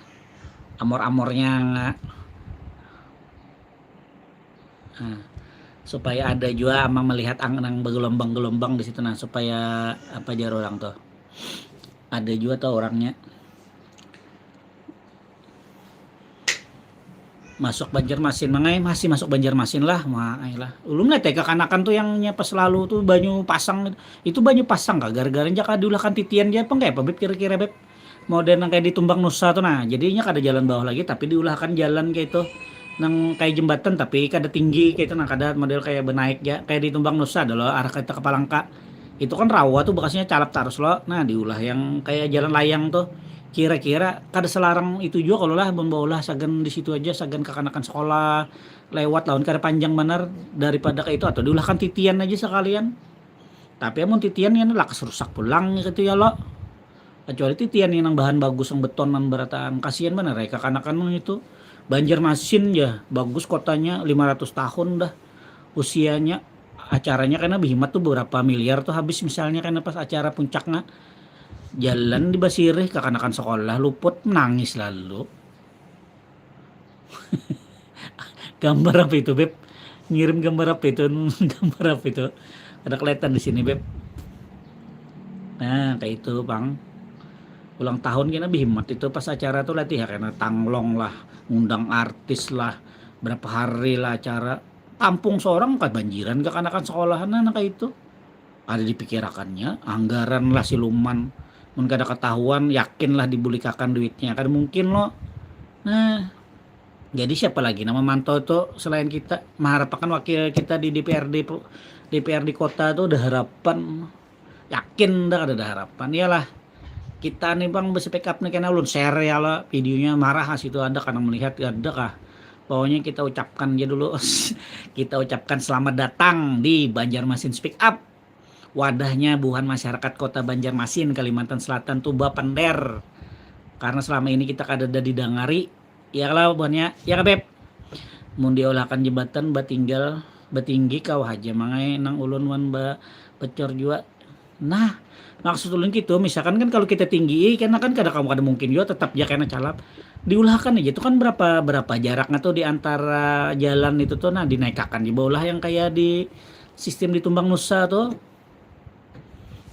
Amor-amornya nggak. Nah, supaya ada juga amang melihat ang nang bergelombang-gelombang di situ, nah, supaya apa jar orang tuh, ada juga tuh orangnya. Masuk Banjarmasin mangai, masih masuk Banjarmasin lah, mangai lah. Ulun lah teka kanakan tuh yang nyapa selalu tuh banyu pasang, itu banyu pasang kah, gara-gara jaka diulahkan titian aja apa kayak apa, Beb, kira-kira, Beb? Model nang kayak di Tumbang Nusa tuh, nah, jadinya kada jalan bawah lagi, tapi diulahkan jalan kayak itu, nang kayak jembatan tapi kada tinggi kayak itu, nah, kada model kayak benaik ya, kayak di Tumbang Nusa ada loh, arah kita ke Palangka. Itu kan rawa tuh bekasnya, calap terus loh. Nah, diulah yang kayak jalan layang tuh. Kira-kira kada selarang itu juga kalau lah, mun baulah sagan di situ aja, sagan kekanakan sekolah lewat lawan kada panjang benar daripada kayak itu, atau diulahkan titian aja sekalian. Tapi amun titian kan lakas rusak pulang gitu ya lo. Kecuali titian yang bahan bagus, yang betonan berataan, kasihan benar ya kekanakan itu. Banjarmasin ya bagus kotanya, lima ratus tahun dah usianya. Acaranya karena bihimat tuh berapa miliar tuh habis, misalnya karena pas acara puncaknya, jalan di Basirih, kekanakan sekolah luput, nangis lalu. Gambar apa itu, Beb? Ngirim gambar apa itu? Gambar apa itu? Ada kelihatan di sini, Beb. Nah, kayak itu, Bang. Ulang tahun kena bihimat itu pas acara tuh, latih ya, kena tanglong lah, ngundang artis lah, berapa hari lah acara. Tampung seorang kabanjiran kekanakan sekolahan, nah, kayak itu. Ada dipikirakannya, anggaran lah siluman. Mun kada ketahuan, yakin lah dibulikakan duitnya. Kada mungkin lo. Nah, jadi siapa lagi nama mantau itu selain kita? Mengharapkan wakil kita di D P R D pu-, D P R D kota tuh ada harapan. Yakin dah kada ada harapan. Iyalah. Kita nih, Bang, besi pick up nih, kena ulun share ya lah videonya, marah lah situ, ada kan yang melihat, ada kah? Pokoknya kita ucapkan aja dulu. Kita ucapkan selamat datang di Banjarmasin Speak Up. Wadahnya buhan masyarakat Kota Banjarmasin, Kalimantan Selatan tuh bapender. Karena selama ini kita kada ada didangari, ya lah buhannya, ya kah, Beb? Mun diulahakan jembatan batinggal, batinggi kau haja mangai nang ulun wan ba pecor jua. Nah, maksud ulun gitu, misalkan kan kalau kita tinggi, karena kan kada kamu kada mungkin juga tetap ya kena calap. Diulahkan aja tuh kan berapa berapa jaraknya tuh di antara jalan itu tuh, nah dinaikakan di bawah lah yang kayak di sistem di Tumbang Nusa tuh.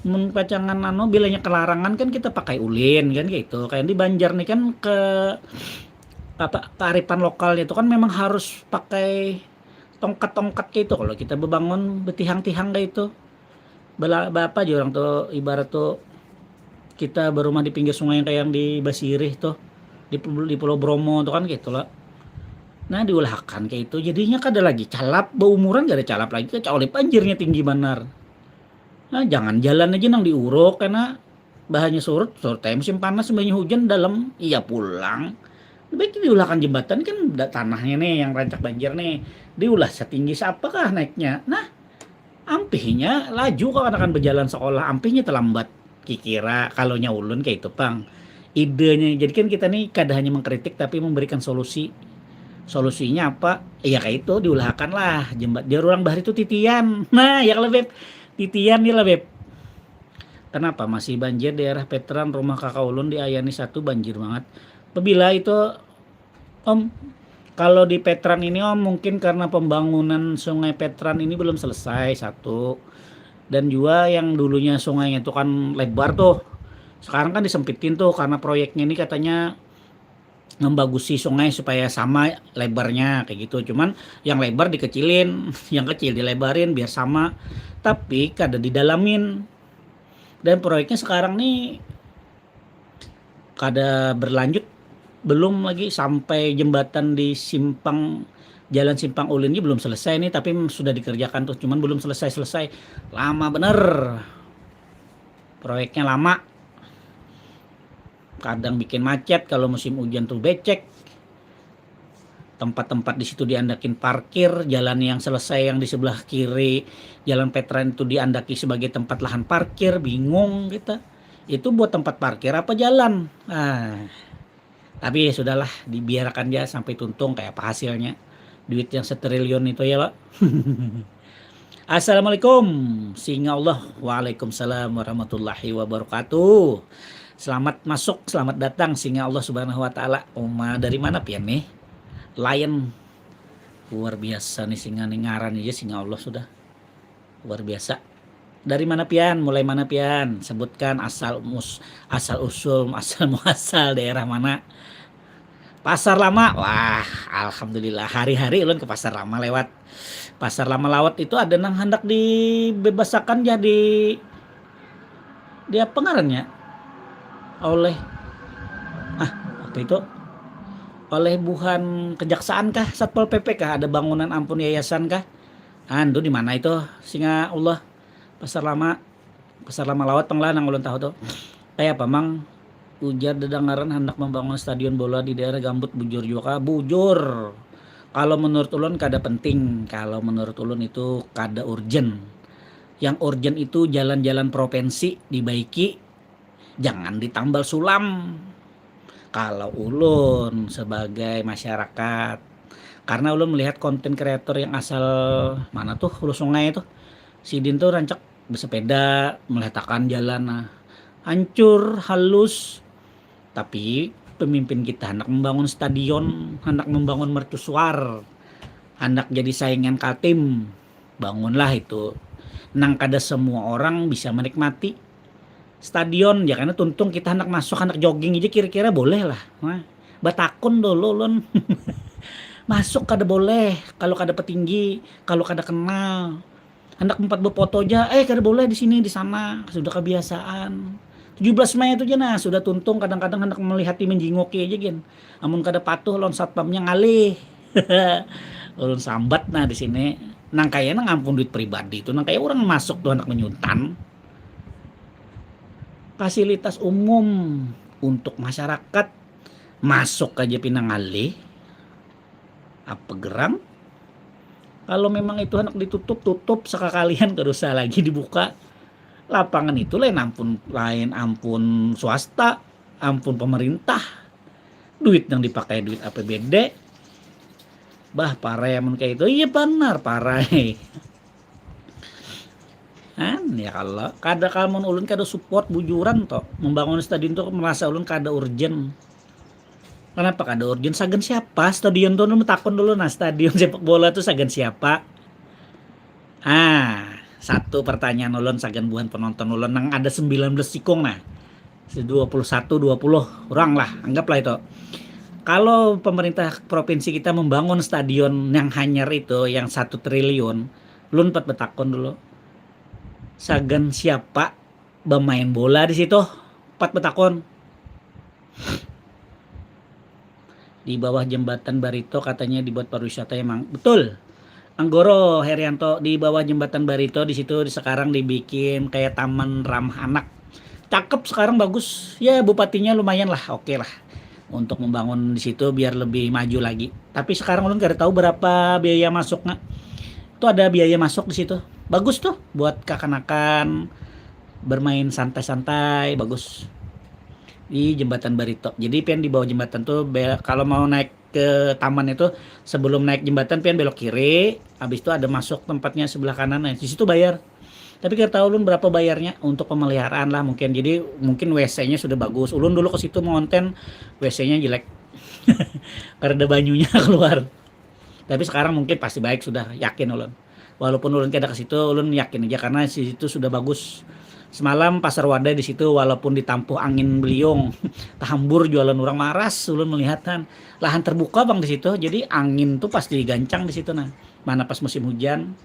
Mun pacangan anu, bilanya kelarangan kan kita pakai ulin kan gitu. Kayak di Banjar nih kan ke apa, kearifan lokalnya itu kan memang harus pakai tongkat-tongkat kayak itu kalau kita bebangun betihang-tihang kayak itu. Bela, apa aja orang tuh ibarat tuh kita berumah di pinggir sungai yang kayak yang di Basirih tuh, di, di Pulau Bromo tuh kan gitu lah. Nah, diulahkan kayak itu, jadinya kada lagi calap, berumuran gak ada calap lagi, kecuali banjirnya tinggi banar. Nah, jangan jalan aja nang diuruk karena bahannya surut, surut aja musim panas, banyak hujan dalam iya pulang. Baik diulahkan jembatan kan, tanahnya nih yang rancak banjir nih, diulah setinggi siapakah naiknya. Nah, ampihnya laju kok anak-anak berjalan sekolah, ampihnya terlambat. Kikira kalau nya ulun kayak itu pang idenya. Jadi kan kita nih kada hanya mengkritik tapi memberikan solusi. Solusinya apa? Ya kayak itu, diulahkan lah jembat, biar orang bahari itu titian. Nah, ya kalau Beb, titian nih lah, Beb. Kenapa masih banjir daerah Petran, rumah kakak ulun di Ayani satu banjir banget. Apabila itu Om, kalau di Petran ini Om, mungkin karena pembangunan Sungai Petran ini belum selesai, satu. Dan juga yang dulunya sungainya itu kan lebar tuh. Sekarang kan disempitin tuh karena proyeknya ini katanya membagusi sungai supaya sama lebarnya kayak gitu. Cuman yang lebar dikecilin, yang kecil dilebarin biar sama. Tapi kada didalamin. Dan proyeknya sekarang nih kada berlanjut, belum lagi sampai jembatan di simpang, jalan simpang ulin ini belum selesai nih, tapi sudah dikerjakan tuh, cuman belum selesai-selesai, lama bener proyeknya, lama, kadang bikin macet kalau musim hujan tuh, becek. Tempat-tempat di situ diandakin parkir, jalan yang selesai yang di sebelah kiri jalan Petran itu diandaki sebagai tempat lahan parkir, bingung kita. Itu buat tempat parkir apa jalan? Ah, tapi ya sudahlah, dibiarkan aja sampai tuntung kayak apa hasilnya. Duit yang setriliun itu ya lo. Assalamualaikum, singa Allah. Waalaikumsalam warahmatullahi wabarakatuh. Selamat masuk, selamat datang, singa Allah Subhanahu wa Ta'ala. Uma dari mana pian nih? Lion. Luar biasa nih singa nih, ngaran aja singa Allah sudah. Luar biasa. Dari mana pian? Mulai mana pian? Sebutkan asal mus asal usul, asal muasal, daerah mana? Pasar Lama. Wah, alhamdulillah, hari-hari ulun ke Pasar Lama lewat. Pasar Lama lawat itu ada nang hendak dibebasakan jadi di apa ngarannya? Oleh ah apa itu? Oleh buhan kejaksaan kah, Satpol P P kah, ada bangunan ampun yayasan kah? Anu di mana itu? Singa Allah, Pasar Lama. Pasar Lama lawat pang lah nang ulun tahu tuh. Kayak apa mang? Ujar dedengaran hendak membangun stadion bola di daerah Gambut, bujur juga kah? Bujur. Kalau menurut ulun kada penting, kalau menurut ulun itu kada urgent. Yang urgent itu jalan-jalan provinsi dibaiki, jangan ditambal sulam. Kalau ulun sebagai masyarakat, karena ulun melihat konten kreator yang asal mana tuh, Hulu Sungai tuh, sidin tuh rancak bersepeda melihatakan jalan, nah, hancur, halus. Tapi pemimpin kita hendak membangun stadion, hendak membangun mercusuar, hendak jadi saingan Kaltim, bangunlah itu. Nang kada semua orang bisa menikmati stadion ya, karena tuntung kita hendak masuk, hendak jogging aja kira-kira boleh lah. Nah, batakun dulu ulun. Masuk kada boleh kalau kada petinggi, kalau kada kenal. Hendak empat befoto aja, eh kada boleh di sini, di sana, sudah kebiasaan. Tujuh belas Mei itu aja nah, sudah tuntung kadang-kadang hendak melihati, menjingoki aja gin. Amun kada patuh lawan satpamnya, ngalih. Ulun sambat nah di sini. Nang kaya nang ampun duit pribadi itu, nang kaya orang masuk tuh hendak menyuntan. Fasilitas umum untuk masyarakat masuk aja pina ngalih. Apa gerang? Kalau memang itu hendak ditutup, tutup sekakalian, kada usah lagi dibuka. Lapangan itu lain ampun, lain ampun swasta, ampun pemerintah. Duit yang dipakai duit A P B D. Bah, parai amun kayak itu. Iya benar, parai. Kan ya kalau kada, kamun ulun kada support bujuran toh, membangun stadion tuh merasa ulun kada urgent. Kenapa kada urgent? Sagan siapa stadion tuh? Ulun takon dulu nah, stadion sepak bola tuh sagan siapa? Ah, satu pertanyaan ulun sagan buhan penonton ulun nang ada sembilan belas sikung nah. Dua puluh satu, dua puluh orang lah, anggaplah itu. Kalau pemerintah provinsi kita membangun stadion yang hanyar itu, yang satu triliun, ulun empat betakon dulu. Sagan siapa bermain bola di situ? Empat betakon. Di bawah jembatan Barito katanya dibuat pariwisata emang. Betul. Anggoro Herianto, di bawah jembatan Barito di situ sekarang dibikin kayak taman ramah anak. Cakep sekarang, bagus. Ya, bupatinya lumayan lah, oke lah. Untuk membangun di situ biar lebih maju lagi. Tapi sekarang ulun kada tahu berapa biaya masuknya. Itu ada biaya masuk di situ. Bagus tuh buat kakanakan bermain santai-santai, bagus. Di jembatan Barito. Jadi pian di bawah jembatan tuh be-, kalau mau naik ke taman itu, sebelum naik jembatan pian belok kiri, habis itu ada masuk tempatnya sebelah kanan. Nah, di situ bayar. Tapi kada tahu ulun berapa bayarnya untuk pemeliharaan lah mungkin. Jadi mungkin W C-nya sudah bagus. Ulun dulu ke situ mau ngonten, W C-nya jelek. Karena ada banyunya keluar. Tapi sekarang mungkin pasti baik sudah, yakin ulun. Walaupun ulun kada ke situ, ulun yakin aja karena situ sudah bagus. Semalam Pasar Wadai di situ, walaupun ditampuh angin beliung, tahambur jualan orang, maras ulun melihat kan. Lahan terbuka bang di situ, jadi angin tuh pasti gancang di situ nah. Mana pas musim hujan.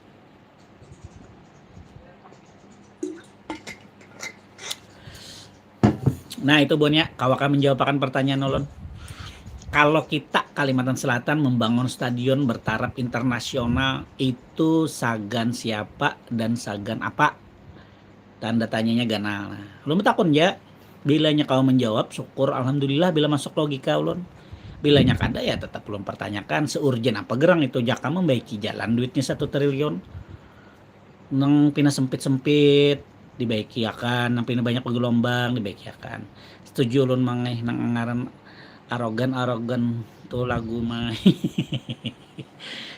Nah, itu buhannya, kawa kah menjawab akan pertanyaan ulun? Kalau kita Kalimantan Selatan membangun stadion bertaraf internasional, itu sagan siapa dan sagan apa? Tanda tanyanya ganal. Nah, ulun betakun ja. Bilanya kawa menjawab, syukur, alhamdulillah, bila masuk logika ulun. Bilanya kada, ya tetap ulun pertanyakan, seurgen apa gerang itu jaka membaiki jalan duitnya satu triliun. Nang pina sempit-sempit dibaiki akan, nang pina banyak bergelombang dibaiki akan. Setuju ulun mangai nang ngaran arogan-arogan tu lagu mangai.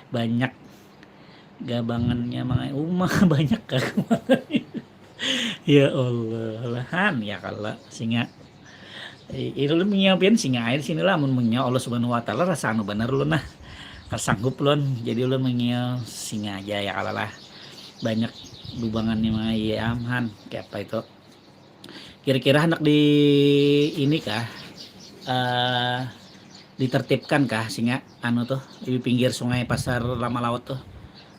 Banyak gabangannya mangai uma banyak kagak mangai. Ya Allah, lahan ya kala singa. Ilun menyiapin singa air sini lah, mun menyiap Allah Subhanahu Wa Taala rasa anu benar ulun lah, sanggup ulun. Jadi ulun menyiap singa aja ya kala lah. Banyak dubangannya mah iya amhan kayak apa itu. Kira-kira hendak di ini kah, uh, ditertibkan kah singa anu tuh di pinggir sungai pasar lama laut tuh,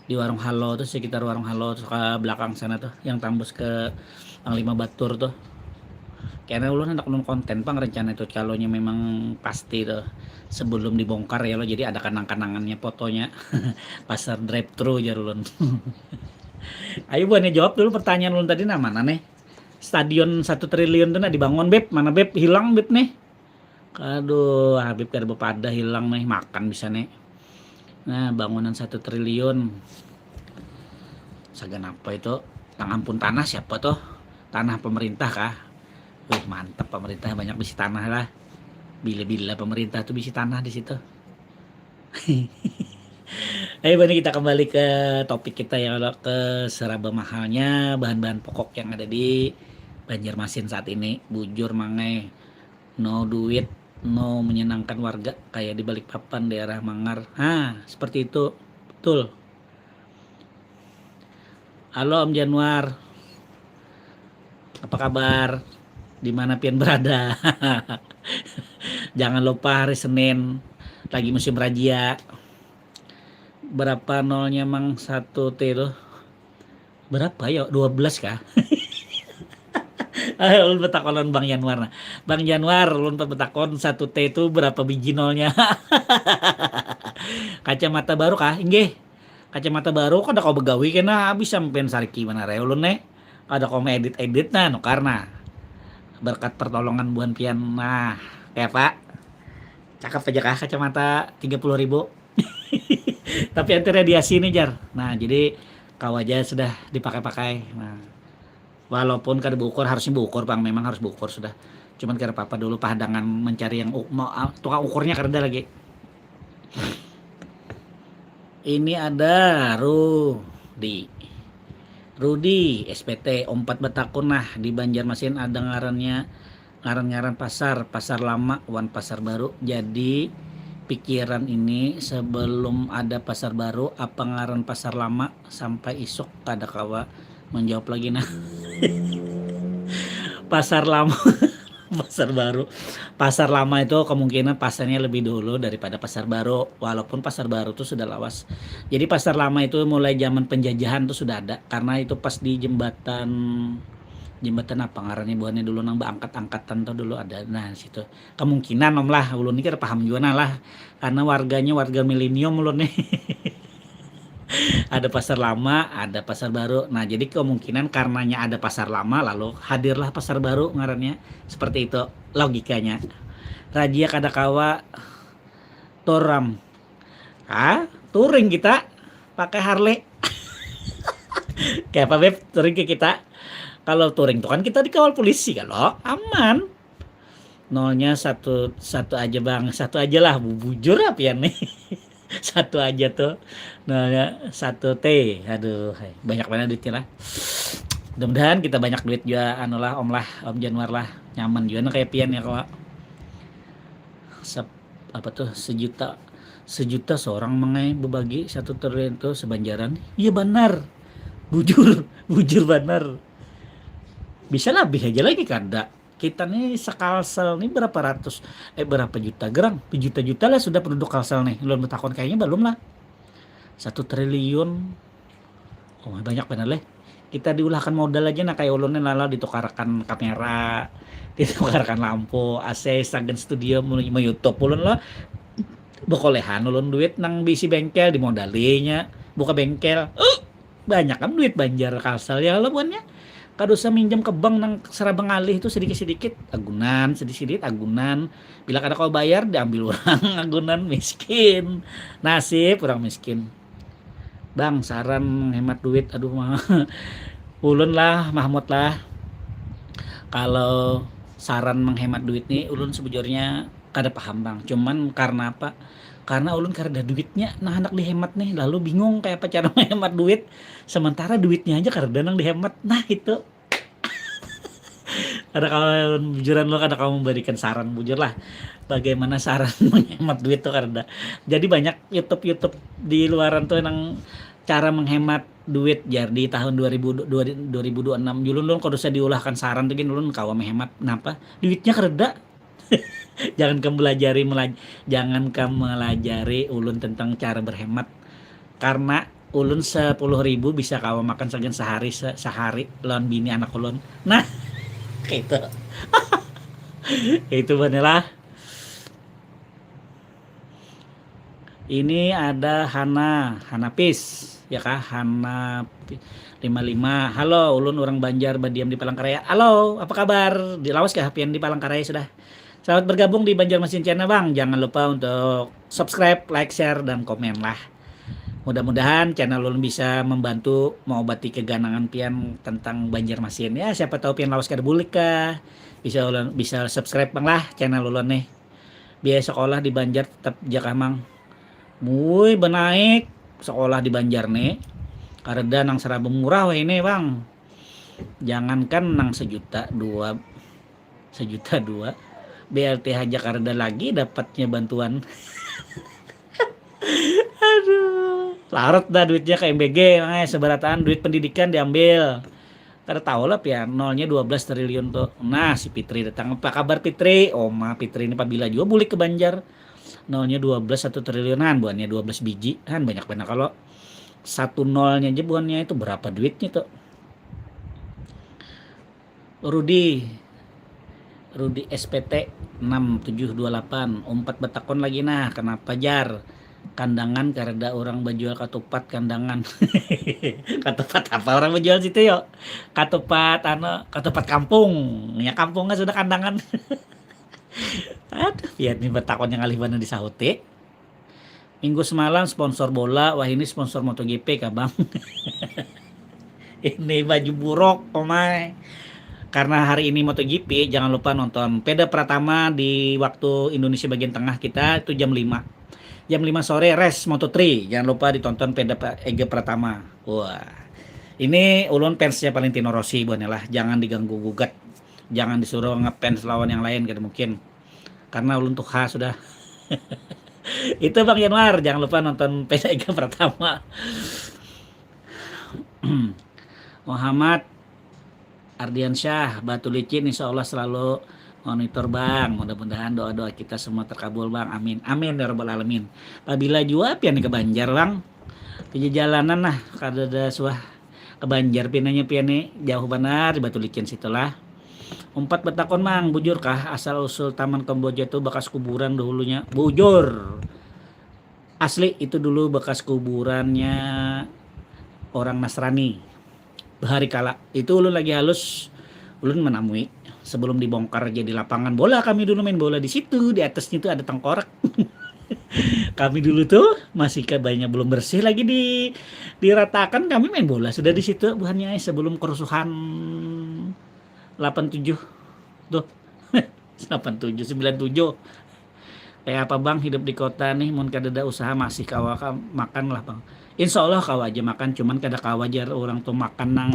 di warung Halo tuh, sekitar warung Halo tuh ke belakang sana tuh yang tambus ke Panglima Batur tuh. Karena ulun hendak nonton konten pang rencana itu, calonnya memang pasti tuh sebelum dibongkar ya lo, jadi ada kenang-kenangannya fotonya. Pasar drive thru jar ulun. Ayo buahnya jawab dulu pertanyaan ulun tadi, nah mana nih stadion satu triliun tuh nah dibangun beb, mana beb hilang beb nih. Aduh, Habib kada bepada hilang nih, makan bisa nih. Nah, bangunan satu triliun. Sagan apa itu? Tang ampun tanah siapa tuh? Tanah pemerintah kah? Wih, mantap pemerintah banyak bisi tanah lah. Bila-bila pemerintah tuh bisi tanah di situ. Ayo, bani kita kembali ke topik kita ya, ke seraba mahalnya bahan-bahan pokok yang ada di Banjarmasin saat ini. Bujur mangai, no duit, no menyenangkan warga kayak di Balikpapan, daerah Mangar. Ha, seperti itu. Betul. Halo Om Januar. Apa kabar? Di mana pian berada? Jangan lupa hari Senin lagi musim razia. Berapa nolnya mang satu T tuh? Berapa yo? Dua belas kah? Ulun betakon Bang Januar. Nah, Bang Januar, ulun betakon satu T itu berapa biji nolnya? Kacamata baru kah? Inggih. Kacamata baru kada kau begawi kena habis sampean sariki mana raya ulun nih. Kada kau edit-edit nah nukar nah. Berkat pertolongan buhan pian nah. Kayak apa? Cakep aja kah kacamata tiga puluh ribu. Tapi anti radiasi nih jar. Nah, jadi kau aja sudah dipakai-pakai. Nah, walaupun kada beukur, harusnya beukur pang, memang harus beukur sudah. Cuman kira apa dulu pahadangan mencari yang mau tukang ukurnya kada lagi. Ini ada Rudi. Rudi S P T ompat betakun nah, di Banjarmasin ada ngarannya ngaran-ngaran pasar, pasar lama wan pasar baru. Jadi pikiran ini sebelum ada pasar baru apa ngaran pasar lama sampai isuk kada kawa menjawab lagi nah. Pasar lama pasar baru. Pasar lama itu kemungkinan pasarnya lebih dulu daripada pasar baru, walaupun pasar baru itu sudah lawas. Jadi pasar lama itu mulai zaman penjajahan tuh sudah ada karena itu pas di jembatan jembatan apa ngarannya buahnya dulu nang beangkat-angkatan tuh dulu ada nah situ. Kemungkinan om lah ulun ini kada paham juga nah lah karena warganya warga milenium ulun nih. Ada pasar lama, ada pasar baru. Nah, jadi kemungkinan karenanya ada pasar lama lalu hadirlah pasar baru ngarannya. Seperti itu logikanya. Rajia kada kawa turam. Ah, touring kita pakai Harley. Kayak apa beb? Touring ke kita. Kalau touring tuh kan kita dikawal polisi kalau aman. Nolnya satu satu aja bang, satu aja lah bujur apa ya nih. Satu aja tuh nolnya satu T. Aduh, banyak banget duitnya lah. Mudah-mudahan kita banyak duit juga anu lah om lah om Januar lah nyaman juga nah, kayak pian ya kalau Sep, apa tuh sejuta sejuta seorang mengai berbagi satu triliun tuh sebanjaran iya benar bujur bujur benar bisa lebih aja lagi kada kita nih sekalsel nih berapa ratus eh berapa juta gerang berjuta-juta lah sudah penduduk kalsel nih belum bertakon kayaknya belum lah satu triliun oh banyak benar leh Kita diulahkan modal aja, nah, kayak ulun nih, lala ditukarakan kamera, ditukarakan lampu, A C, sagan studio, mau YouTube ulun lah. Bekolehan ulun duit nang bisi bengkel, dimodalinya buka bengkel. Uh, banyak kan duit Banjar Kalsel ya lo buannya. Kada usah minjam ke bank nang seraba ngalih itu, sedikit-sedikit agunan, sedikit-sedikit agunan. Bila kada kau bayar, diambil orang agunan, miskin. Nasib orang miskin. Bang, saran menghemat duit. Aduh, mah. Ulun lah, Mahmud lah. Kalau saran menghemat duit nih, ulun sebujurnya kada paham, Bang. Cuman karena apa? Karena ulun kada ada duitnya, nah, hendak dihemat nih, lalu bingung kayak apa cara menghemat duit, sementara duitnya aja kada ada nang dihemat. Nah, itu. Ada kawan bujuran lo, kada kamu memberikan saran bujur lah. Bagaimana saran menghemat duit tuh kada. Jadi banyak YouTube YouTube di luaran tuh nang cara menghemat duit jar di tahun dua ribu, dua- dua ribu dua puluh enam. Julun ulun kada usah diulahkan saran tuh gin, ulun kawa menghemat. Napa? Duitnya kada. Jangan kamu melajari melaj, jangan kamu melajari ulun tentang cara berhemat. Karena ulun sepuluh ribu bisa kawa makan sagan sehari se- sehari lawan bini anak ulun. Nah, itu. Itu benelah. Ini ada Hana, Hana Pis, ya kah? Hana Pi- lima lima. Halo, ulun orang Banjar badiam di Palangkaraya. Halo, apa kabar? Di lawas kah pian di Palangkaraya sudah? Selamat bergabung di Banjarmasin Channel, Bang. Jangan lupa untuk subscribe, like, share, dan komen lah. Mudah-mudahan channel ulun bisa membantu mengobati keganangan pian tentang Banjarmasin. Ya, siapa tahu pian lawas kada bulik kah? Bisa ulun, bisa subscribe, Bang, lah, channel ulun nih. Biaya sekolah di Banjar tetap jakah, Mang? Mui, benaik sekolah di Banjar nih. Kareda nang seraba murah wah ini, Bang. Jangankan nang sejuta dua, sejuta dua, B L T H aja kareda lagi dapatnya bantuan. Aduh, larut dah duitnya ke M B G, makanya seberataan duit pendidikan diambil. Kada tahu lah pian, nolnya dua belas triliun tuh. Nah, si Fitri datang. Apa kabar, Fitri? Oma Fitri ini pabila juga bulik ke Banjar. Nolnya dua belas, satu triliunan, buannya dua belas biji. Han, banyak benar kalau satu nolnya aja buannya itu berapa duitnya tuh? Rudi, Rudi S P T enam tujuh dua delapan, umpat betakon lagi nah, kenapa jar? Kandangan kareda orang bajual katupat kandangan. Katupat apa orang bajual situ yo? Katupat, anu, katupat kampung. Ya, kampungnya sudah kandangan. Aduh, ya, ini betakon yang alih mana disahuti. Minggu semalam sponsor bola, wah, ini sponsor MotoGP kah, Bang? Ini baju buruk, omai. Karena hari ini MotoGP, jangan lupa nonton Peda Pratama di waktu Indonesia bagian tengah kita itu jam lima. Jam lima sore race Moto three. Jangan lupa ditonton Peda Pa- Ega Pratama. Wah. Ini ulun fansnya Valentino Rossi, buannya lah. Jangan diganggu gugat. Jangan disuruh ngefans lawan yang lain, kada mungkin. Karena ulun tuha sudah. Itu, Bang Januar, jangan lupa nonton Peda Ega Pratama. Muhammad Ardiansyah, Batu Licin, insya Allah selalu monitor, Bang. Mudah-mudahan doa-doa kita semua terkabul, Bang. Amin. Amin ya rabbal alamin. Pabila jua pian ke Banjar, Bang. Pijajalanan nah, kada ada suah ke Banjar pinanya pian nih. Jauh banar di Batu Licin situlah. Umpat betakon, Mang, bujur kah asal usul Taman Kamboja tuh bekas kuburan dahulunya? Bujur. Asli, itu dulu bekas kuburannya orang Nasrani. Bahari kala itu ulun lagi halus, ulun menamui sebelum dibongkar jadi lapangan bola, kami dulu main bola di situ, di atasnya itu ada tengkorak. Kami dulu tuh masih kayak banyak belum bersih lagi di diratakan, kami main bola sudah di situ buhannya sebelum kerusuhan delapan tujuh tuh. Delapan tujuh, sembilan tujuh. Kayak apa, Bang, hidup di kota nih, mun kada ada usaha masih kawa ka- makan lah, Bang. Insya Allah kawa aja makan, cuman kada kawa jar orang tuh makan nang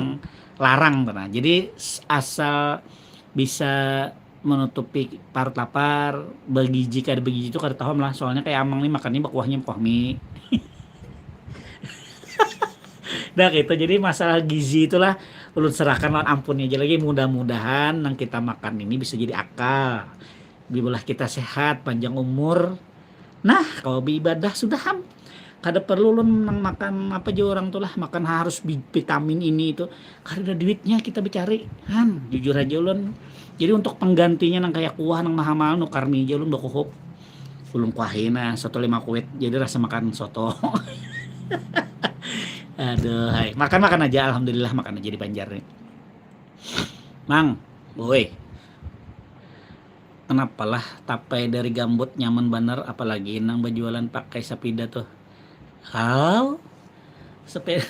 larang tuh nah. Jadi s- asal bisa menutupi parut lapar, bergizi kada bergizi itu kada tahu lah. Soalnya kayak Amang nih makannya bakuahnya bakuah mie. Dah gitu. Jadi masalah gizi itulah ulun serahkan lawan ampun aja lagi. Mudah-mudahan yang kita makan ini bisa jadi akal. Biarlah kita sehat, panjang umur. Nah, kalau beribadah sudah ham. Kada perlu ulun nang makan apa ja orang tu lah, makan harus vitamin ini itu. Kada ada duitnya kita bercari, han, jujur aja ulun. Jadi untuk penggantinya nang kayak kuah nang mahal-mahal, nukar mie aja ulun bakuhup. Ulun kuahi nah soto lima kuit, jadi rasa makan soto. Aduh, hai. Makan-makan aja, alhamdulillah makan aja di Banjar nih. Mang, woi. Kenapalah tapai dari gambut nyaman banar, apalagi nang bajualan pakai sapida tuh. Hau? Sepeda.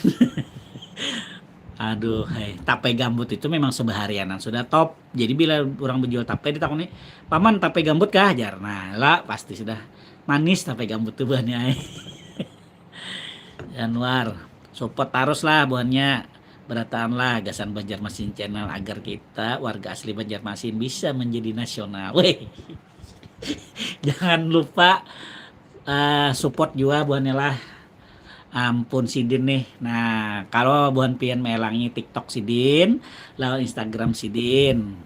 Aduh, hai. Tapai gambut itu memang sebaharianan sudah top. Jadi bila orang berjual tapai ditakuni, "Paman, tapai gambut kah?" jar. Nah, lah pasti sudah manis tapai gambut tuh buahnya. Januar, support tarus lah buhannya. Berataan lah gasan Banjarmasin Channel agar kita warga asli Banjarmasin bisa menjadi nasional. Weh. Jangan lupa uh, support juga buhannya lah. Ampun sidin nih. Nah, kalau buhan pian melangi TikTok sidin, lawan Instagram sidin.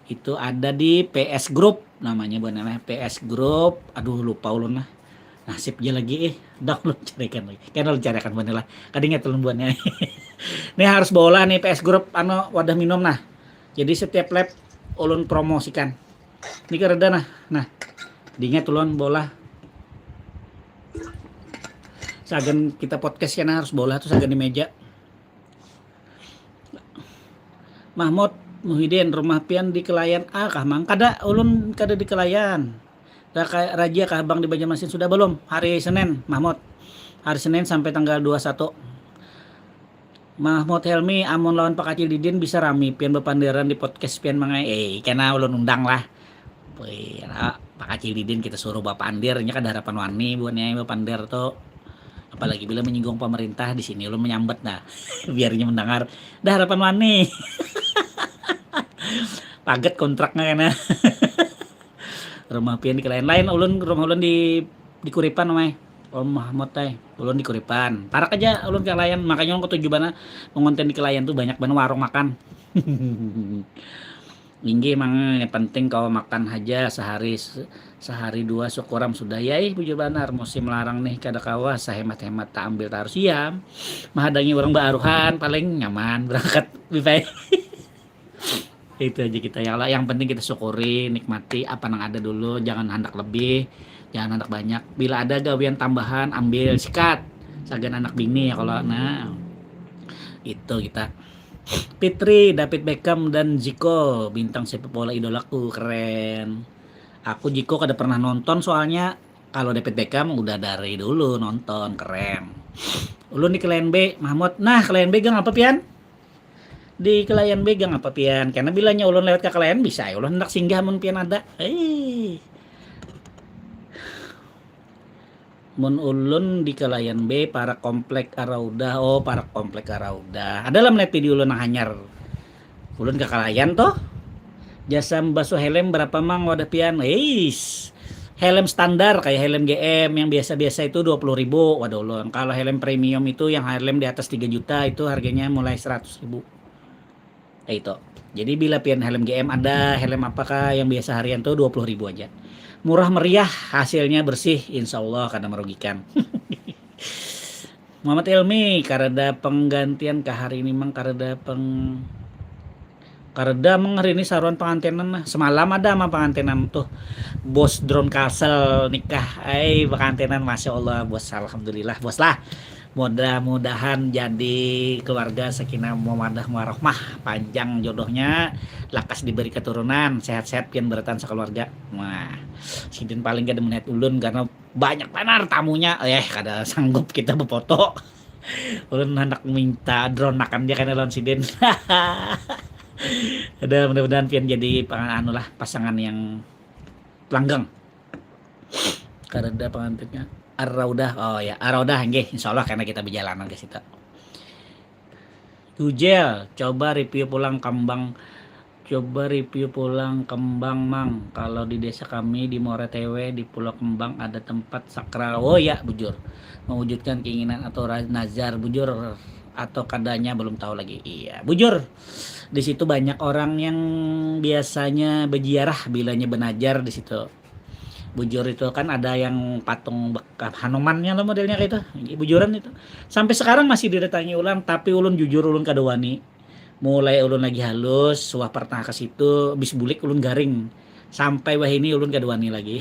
Itu ada di P S Group namanya buhannya lah. P S Group. Aduh lupa ulun lah. Nasib aja lagi eh. Download carikan lagi. Kena carikan buhannya lah. Kadingat ulun buhannya. Ini harus baolah nih P S Group anu wadah minum nah. Jadi setiap live ulun promosikan. Ini kada nah. Nah. Diingat ulun bola. Sagan kita podcast kena harus bola tuh sagan di meja. Mahmud Muhyiddin, rumah pian di Kelayan A kah mang? Kada, ulun kada di Kelayan. Raka, Raja kah bang di Banjarmasin sudah belum? Hari Senin, Mahmud. Hari Senin sampai tanggal dua satu. Mahmud Helmi, amun lawan Pak Kacil Didin bisa rami pian bapandiran di podcast pian mangai. Eh, kena ulun undang lah. Wih, lah, Pak Kacil Didin kita suruh bapandir, nya kada harapan wani buhannya bapandir tuh. Apalagi bila menyinggung pemerintah di sini ulun menyambat nah. Biarnya mendengar. Dah harapan wani. Paget kontraknya kena. Rumah pian di Kelayan. Lain ulun, rumah ulun di di Kuripan, Om ai. Om Mahmud ai. Ulun di Kuripan. Parak aja ulun ke Kelayan, makanya ulun ketuju bana mengonten di Kelayan tuh banyak bana warung makan. Inggih mang, yang penting kawa makan haja sehari sehari dua syukuram sudah ya ih bujur banar musim larang nih kada kawa sehemat-hemat tak ambil tarus iya mahadangi orang baaruhan paling nyaman berangkat bipai. Itu aja kita ya Allah. Yang penting kita syukuri, nikmati apa yang ada dulu, jangan handak lebih, jangan handak banyak. Bila ada gawian tambahan, ambil sikat. Sagan anak bini ya kalau nah. Itu kita. Fitri, David Beckham dan Zico, bintang sepak bola idolaku, keren. Aku Zico kada pernah nonton soalnya kalau David Beckham udah dari dulu nonton, keren. Ulun di Kelayan B, Mahmud. Nah, Kelayan B gang apa pian? Di Kelayan B gang apa pian? Karena bilanya ulun lewat ke Kelayan bisa ya ulun hendak singgah mun pian ada. Eh. Mun ulun di Kelayan B para komplek Araudah. Oh, para komplek Araudah. Ada lah melihat video ulun nang hanyar. Ulun ke Kelayan toh. Jasa membasuh helm berapa mang wadah pian? Eis. Helm standar kayak helm G M yang biasa-biasa itu dua puluh ribu wadah ulun. Kalau helm premium itu yang helm di atas tiga juta itu harganya mulai seratus ribu. Kayak itu. Jadi bila pian helm G M ada, helm apakah yang biasa harian tuh dua puluh ribu aja. Murah meriah, hasilnya bersih, insya Allah kada merugikan. Muhammad Ilmi, kareda penggantian kah hari ini mang kareda peng kareda mang hari ini saruan pengantinan nah. Semalam ada ama pengantinan tuh bos drone kasel nikah. Ai pengantinan masya Allah bos alhamdulillah bos lah. Mudah-mudahan jadi keluarga sakinah mawadah warahmah panjang jodohnya lakas diberi keturunan sehat-sehat pian beratan sekeluarga. Nah, sidin paling kada melihat ulun karena banyak banar tamunya eh kada sanggup kita befoto ulun hendak minta drone makan dia kena lawan sidin ada mudah-mudahan pian jadi anu lah pasangan yang langgeng karena pengantinnya Araudah oh ya Araudah nggih insyaallah karena kita berjalanan ke situ Gujel coba review pulang kembang Coba review pulang kembang mang. Kalau di desa kami di Moretewe di Pulau Kembang ada tempat sakral. Oh ya, bujur. Mewujudkan keinginan atau nazar bujur atau kadanya belum tahu lagi. Iya, bujur. Di situ banyak orang yang biasanya berziarah bilanya benajar di situ. Bujur itu kan ada yang patung bek- Hanumannya lah modelnya kayak itu. Bujuran itu. Sampai sekarang masih didatangi ulang, tapi ulun jujur ulun kada wani. Mulai ulun lagi halus, suah pernah ke situ, bis bulik ulun garing. Sampai wah ini ulun kada wani lagi.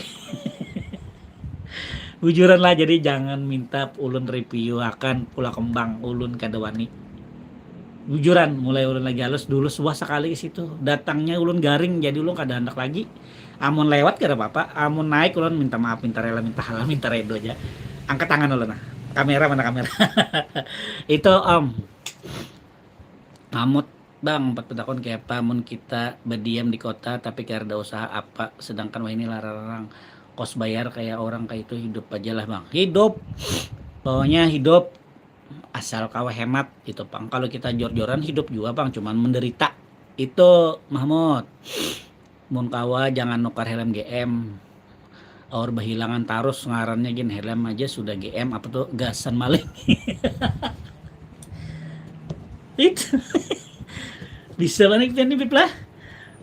Bujuran lah, jadi jangan minta ulun review akan pula kembang, ulun kada wani. Bujuran, mulai ulun lagi halus dulu suah sekali ke situ. Datangnya ulun garing, jadi ulun kada hendak lagi. Amun lewat kada apa-apa, amun naik ulun minta maaf, minta rela, minta halal, minta redo aja. Angkat tangan ulun nah. Kamera mana kamera? Itu om. Mamut bang, empat petakon kayak apa mun kita berdiam di kota tapi kada ada usaha apa, sedangkan wah ini larang kos bayar kayak orang kayak itu, hidup aja lah bang, hidup. Pokoknya hidup asal kawa hemat gitu pang. Kalau kita jor-joran hidup juga pang, cuman menderita. Itu Mahmud. Mun kawa jangan nukar helm G M. Aur bahilangan tarus ngarannya gin, helm aja sudah G M apa tuh, gasan maling. Itu bisa mana kita nih Pip lah.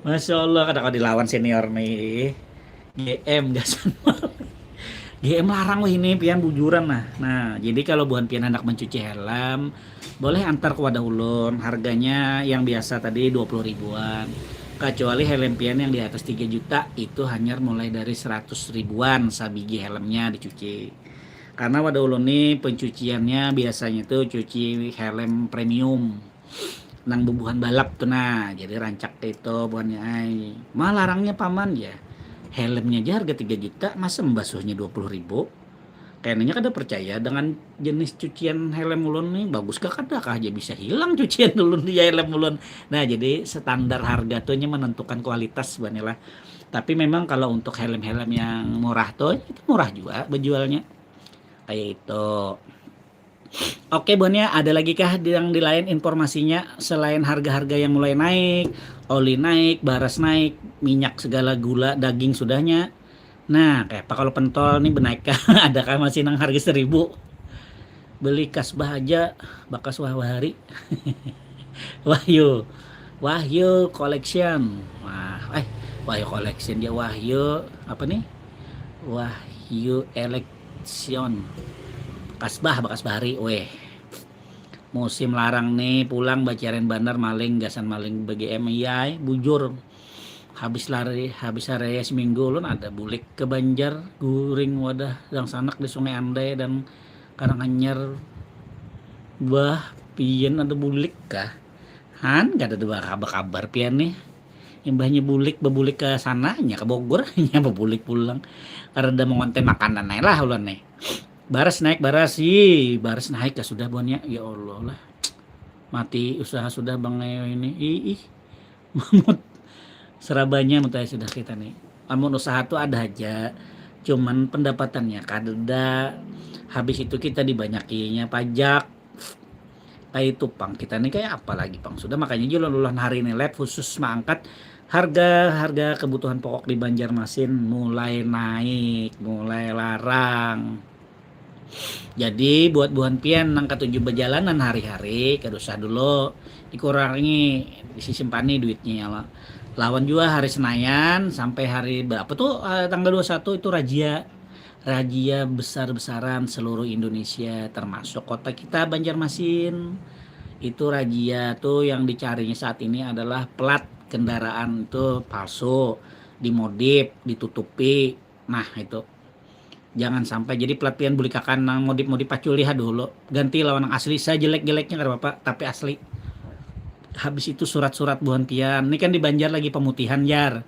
Masya Allah, kada kau dilawan senior nih. G M gasan maling. G M larang wah ini pian bujuran nah. Nah, jadi kalau buhan pian hendak mencuci helm, boleh antar ke wadah ulun, harganya yang biasa tadi dua puluh ribuan. Kecuali helm pian yang di atas tiga juta itu hanya mulai dari seratus ribuan sabigi helmnya dicuci. Karena wadah ulun nih pencuciannya biasanya tuh cuci helm premium nang bubuhan balap tuh nah, jadi rancak itu buhannya ai. Mah larangnya paman ya, helmnya aja harga tiga juta, masa membasuhnya dua puluh ribu? Kayaknya kada percaya dengan jenis cucian helm ulun nih, bagus kah kada kah aja bisa hilang cucian ulun di helm ulun. Nah, jadi standar harga tuh menentukan kualitas buhannya lah. Tapi memang kalau untuk helm-helm yang murah tuh itu murah juga berjualnya. Kayak itu. Oke, buhannya ada lagi kah yang di lain informasinya selain harga-harga yang mulai naik, oli naik, baras naik, minyak segala gula, daging sudahnya. Nah, kayak apa kalau pentol nih benaik kah? Adakah masih nang harga seribu? Beli kasbah aja bakas wah hari. Wahyu. Wahyu Collection. Wah, eh Wahyu Collection dia Wahyu apa nih? Wahyu Election. Kasbah bakas bahari weh. Musim larang nih pulang baciarin bandar maling gasan maling B G M iya bujur. Habis lari habis hari raya seminggu ulun ada bulik ke Banjar guring wadah dangsanak di Sungai Andai dan Karanganyar. Bah, pian ada bulik kah? Han kada ada kabar-kabar pian nih. Imbahnya bulik bebulik ke sananya ke Bogor nya bebulik pulang. Karena ada mengonten makanan aja lah ulun nih. Baras naik baras, ih baras naik ya sudah buannya, ya Allah lah. Mati usaha sudah bang Neo ini, ih, ih. Mamut serabanya mutai sudah kita nih. Amun usaha tuh ada aja, cuman pendapatannya kada. Habis itu kita dibanyakinya pajak. Kayak itu pang kita nih kayak apa lagi pang sudah, makanya juga luluhan hari ini live khusus mengangkat harga-harga kebutuhan pokok di Banjarmasin mulai naik, mulai larang. Jadi buat buhan pian nang katuju bejalanan hari-hari kada usah dulu dikurangi, disimpani duitnya ya lah. Lawan juga hari Senayan sampai hari berapa tuh eh, tanggal dua puluh satu itu razia, razia besar-besaran seluruh Indonesia termasuk kota kita Banjarmasin. Itu razia tuh yang dicarinya saat ini adalah plat kendaraan itu palsu, dimodif, ditutupi. Nah itu. Jangan sampai jadi pelatihan bulikakan nang modif-modif pacul lihat dulu. Ganti lawan yang asli, sejelek-jeleknya kada apa-apa, tapi asli. Habis itu surat-surat buhan pian. Ini kan di Banjar lagi pemutihan jar.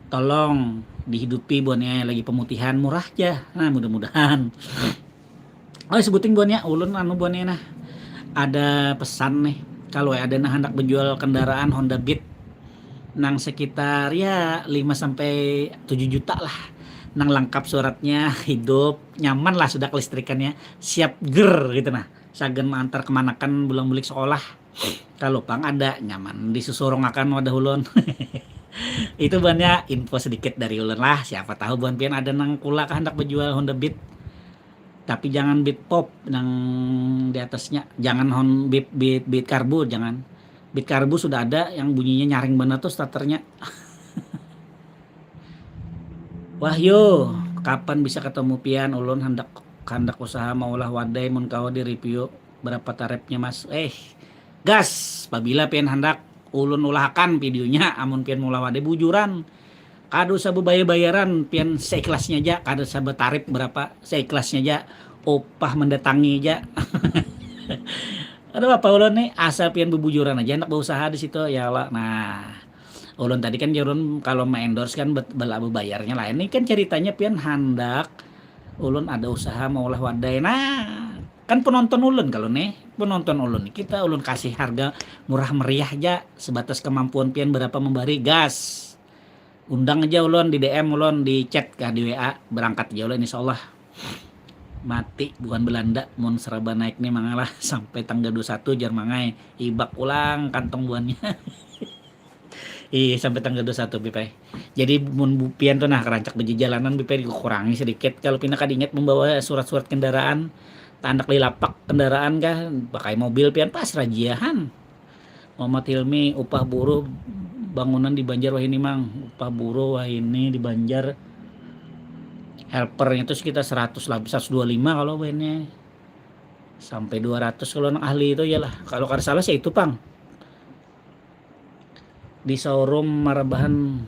Tolong dihidupi buhannya lagi pemutihan murah aja. Nah, mudah-mudahan. Oh, sebuting buhannya ulun anu buhannya nah. Ada pesan nih. Kalau ada nah hendak menjual kendaraan Honda Beat nang sekitar ya lima sampai tujuh juta lah, nang lengkap suratnya, hidup nyaman lah sudah kelistrikannya, siap ger gitu nah, sagan mengantar kemanakan bulang bulik sekolah. Kalau pang ada nyaman disusurungakan wadah ulun. Itu banyak info sedikit dari ulun lah, siapa tahu buan pian ada nang kula hendak berjual Honda Beat. Tapi jangan beat pop nang di atasnya, jangan hon beat beat beat karbu, jangan. Beat karbu sudah ada yang bunyinya nyaring benar tuh starternya. Wahyu, Kapan bisa ketemu pian? Ulun handak handak usaha maulah wadai, mun kawa di review berapa tarifnya mas. Eh, gas, pabila pian handak ulun ulahakan videonya. Amun pian maulah wadai bujuran, kada usah bebayar-bayaran, pian seikhlasnya aja, kada usah betarif berapa, seikhlasnya aja, upah mendatangi aja. Ada apa ulun nih, asal pian bebujuran aja, handak berusaha di situ ya Allah. Nah, ulun tadi kan jarun kalau endorse kan bela bebayarnya lain. Ini kan ceritanya pian handak ulun ada usaha maulah wadai. Nah, kan penonton ulun kalau nih, penonton ulun kita ulun kasih harga murah meriah aja sebatas kemampuan pian berapa memberi gas. Undang aja ulun di D M ulun, di chat kah, di W A, berangkat aja ulun insyaallah. Mati bukan Belanda mun seraba naik nih mangalah sampai tanggal dua satu jar mangai ibak ulang kantong buannya. Ih, sampai tanggal dua satu Bipai. Jadi mun bupian tuh nah kerancak bejejalanan Bipai dikurangi sedikit kalau pina kada ingat membawa surat-surat kendaraan, tandak di lapak kendaraan kah, pakai mobil pian pas rajiahan. Muhammad Hilmi, upah buruh bangunan di Banjar wahini mang, upah buruh wahini di Banjar helpernya itu sekitar seratus lebih, seratus dua puluh lima kalau wahini sampai dua ratus kalau nang ahli itu ya lah. Kalau kada salah sih itu pang. Di showroom marabahan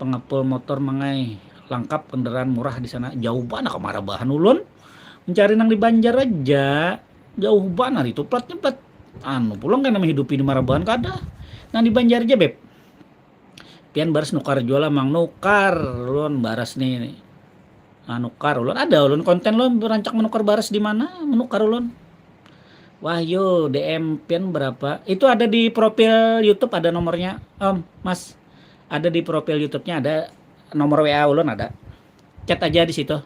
pengepul motor mangai lengkap kendaraan murah di sana. Jauh banget ke marabahan ulun mencari nang di Banjar aja. Jauh banar itu platnya plat anu pulang kena menghidupi di marabahan kada. Nang di Banjar aja beb. Pian baras nukar jual lah mang nukar ulun baras nih. Nah, nukar ulun ada ulun konten ulun rancak menukar baras di mana menukar ulun. Wahyu D M pian berapa? Itu ada di profil YouTube ada nomornya. Om, Mas. Ada di profil YouTube-nya ada nomor W A ulun ada. Chat aja di situ.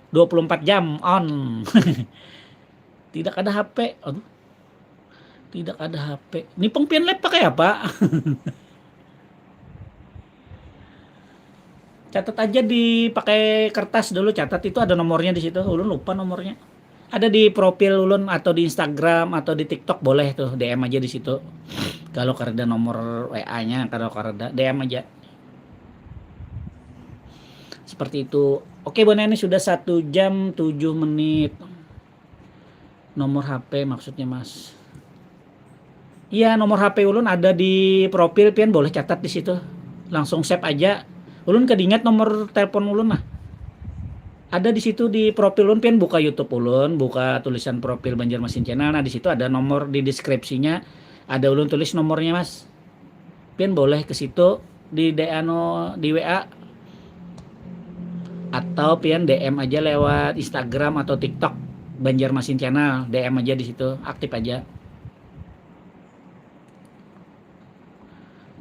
Dua puluh empat jam on. Tidak ada H P. Aduh. Tidak ada H P. Ini pengpian lab pakai apa? Catat aja di pakai kertas dulu, catat itu ada nomornya di situ. Ulun lupa nomornya. Ada di profil ulun atau di Instagram atau di TikTok boleh tuh D M aja di situ. Kalau karena nomor W A-nya, kalau karena D M aja. Seperti itu. Oke, Bona, ini sudah satu jam tujuh menit. Nomor H P maksudnya, Mas. Iya, nomor H P ulun ada di profil, pian boleh catat di situ. Langsung save aja. Ulun kedingat nomor telepon ulun nah. Ada di situ di profil ulun, pian buka YouTube ulun, buka tulisan profil Banjarmasin Channel. Nah, di situ ada nomor di deskripsinya. Ada ulun tulis nomornya, Mas. Pian boleh ke situ di D anu di W A atau pian D M aja lewat Instagram atau TikTok Banjarmasin Channel, D M aja di situ, aktif aja.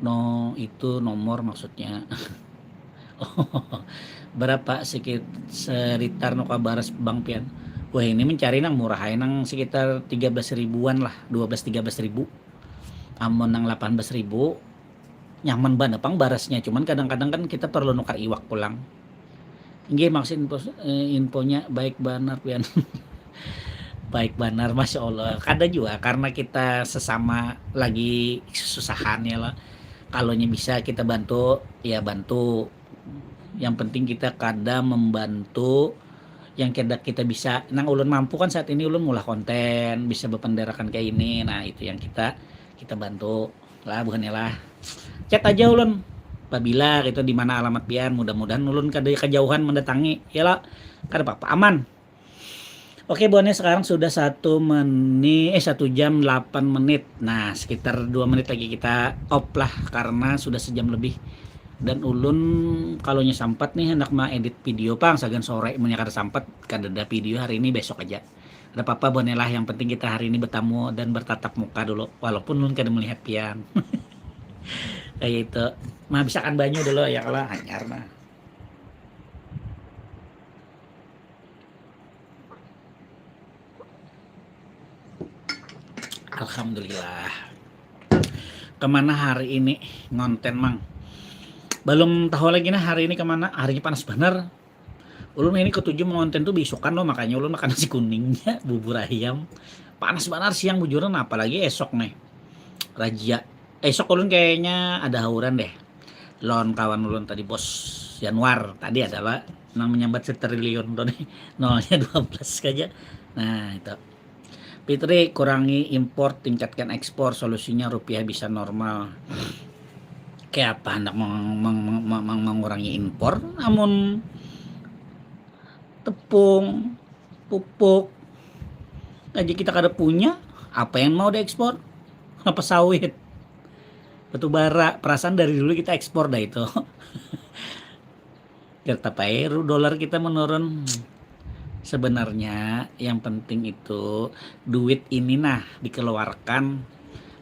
No, itu nomor maksudnya. Berapa sikit seritar no kabaras bang pian? Wah, ini mencari nang murah aja nang sekitar tiga belas ribuan lah, dua belas tiga belas ribu. Amun nang delapan belas ribu nyaman banget pang barasnya, cuman kadang-kadang kan kita perlu nukar iwak pulang. Inggih, maksud info, eh, infonya baik banar pian. Baik banar, masya Allah. Kada juga karena kita sesama lagi kesusahan ya lah. Kalau bisa kita bantu, ya bantu. Yang penting kita kada membantu yang kada kita bisa. Nang ulun mampu kan saat ini ulun mulah konten, bisa berpendarakan kayak ini. Nah, itu yang kita kita bantu lah, bukannya lah. Chat aja ulun. Pabila gitu di mana alamat pian, mudah-mudahan ulun kada kejauhan mendatangi. Ya lah, kada apa-apa, aman. Oke, Bone, sekarang sudah satu menit, eh, satu jam delapan menit. Nah, sekitar dua menit lagi kita off lah karena sudah sejam lebih. Dan ulun kalau nya sampat nih hendak mau edit video pang sagan sore, mun kada sampat kada ada video hari ini, besok aja. Ada apa-apa, Bone lah, yang penting kita hari ini bertamu dan bertatap muka dulu walaupun ulun kada melihat pian. Kayak itu. Mah bisakan banyu dulu ya kalau hanyar mah. Alhamdulillah. Kemana hari ini ngonten mang? Belum tahu lagi nah hari ini kemana. Harinya panas bener. Ulun ini ketujuh mengonten tuh bisukan loh, makanya ulun makan nasi kuningnya bubur ayam. Panas bener siang bujuran, apalagi esok nih. Raja. Esok ulun kayaknya ada hauran deh. Lawan kawan ulun tadi, Bos Januar tadi adalah Nang menyambat setriliun tuh nih, nolnya dua belas saja. Nah, itu. Fitri, kurangi impor, tingkatkan ekspor, solusinya rupiah bisa normal. Kayak apa hendak meng- meng- meng- meng- mengurangi impor? Namun tepung, pupuk aja kita kada punya, apa yang mau diekspor? Apa sawit? Batu bara, perasaan dari dulu kita ekspor dah itu. Tetap aja ru- dolar kita menurun. Sebenarnya yang penting itu duit ini nah dikeluarkan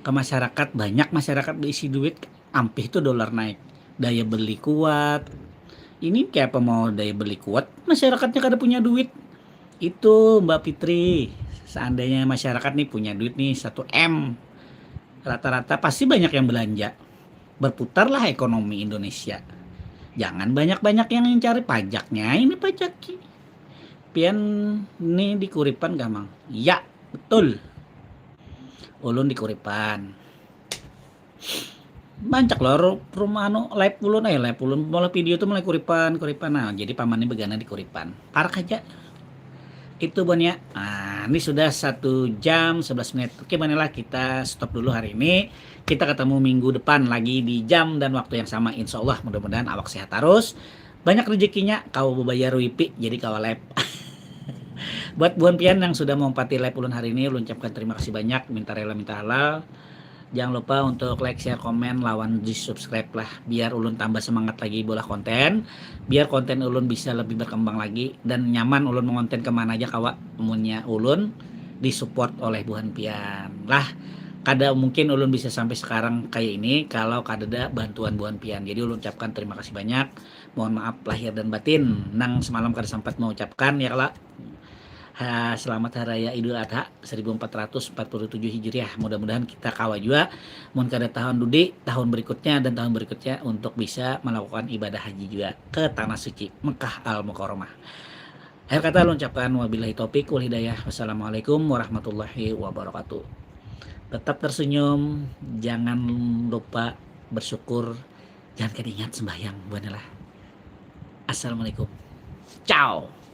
ke masyarakat, banyak masyarakat berisi duit, ampih tuh dolar naik, daya beli kuat. Ini kayak apa mau daya beli kuat, masyarakatnya kada punya duit. Itu Mbak Fitri, seandainya masyarakat nih punya duit nih satu M, rata-rata pasti banyak yang belanja. Berputarlah ekonomi Indonesia. Jangan banyak-banyak yang mencari pajaknya, ini pajaki. Pian nih di Kuripan kah, Mang? Ya, betul. Ulun di Kuripan. Bancak loh ru- rumah anu live ulun, eh live ulun, malah video tuh mulai Kuripan, Kuripan. Nah, jadi paman ini begana di Kuripan. Parak aja. Itu buannya. Nah, ini sudah satu jam sebelas menit. Oke, Manila, kita stop dulu hari ini. Kita ketemu minggu depan lagi di jam dan waktu yang sama, insya Allah. Mudah-mudahan awak sehat terus. Banyak rezekinya, kau bebayar wifi, jadi kawa live. Buat buan pian yang sudah mengumpati live ulun hari ini, ulun ucapkan terima kasih banyak, minta rela minta halal. Jangan lupa untuk like, share, komen, lawan di subscribe lah, biar ulun tambah semangat lagi bolah konten, biar konten ulun bisa lebih berkembang lagi dan nyaman ulun mengonten kemana aja kawa, munnya ulun disupport oleh buhan pian lah. Kada mungkin ulun bisa sampai sekarang kayak ini kalau kada ada bantuan buhan pian. Jadi ulun ucapkan terima kasih banyak. Mohon maaf lahir dan batin nang semalam kada sempat mengucapkan ya kala. Ha, selamat Hari Raya Idul Adha seribu empat ratus empat puluh tujuh Hijriah. Mudah-mudahan kita kawa jua mun kada tahun dudi, tahun berikutnya dan tahun berikutnya untuk bisa melakukan ibadah haji juga ke tanah suci Mekah Al Mukarramah. Akhir kata ulun ucapkan wabillahi taufik wal hidayah. Wassalamualaikum warahmatullahi wabarakatuh. Tetap tersenyum, jangan lupa bersyukur, jangan kada ingat sembahyang, buannya lah. Assalamualaikum. Ciao.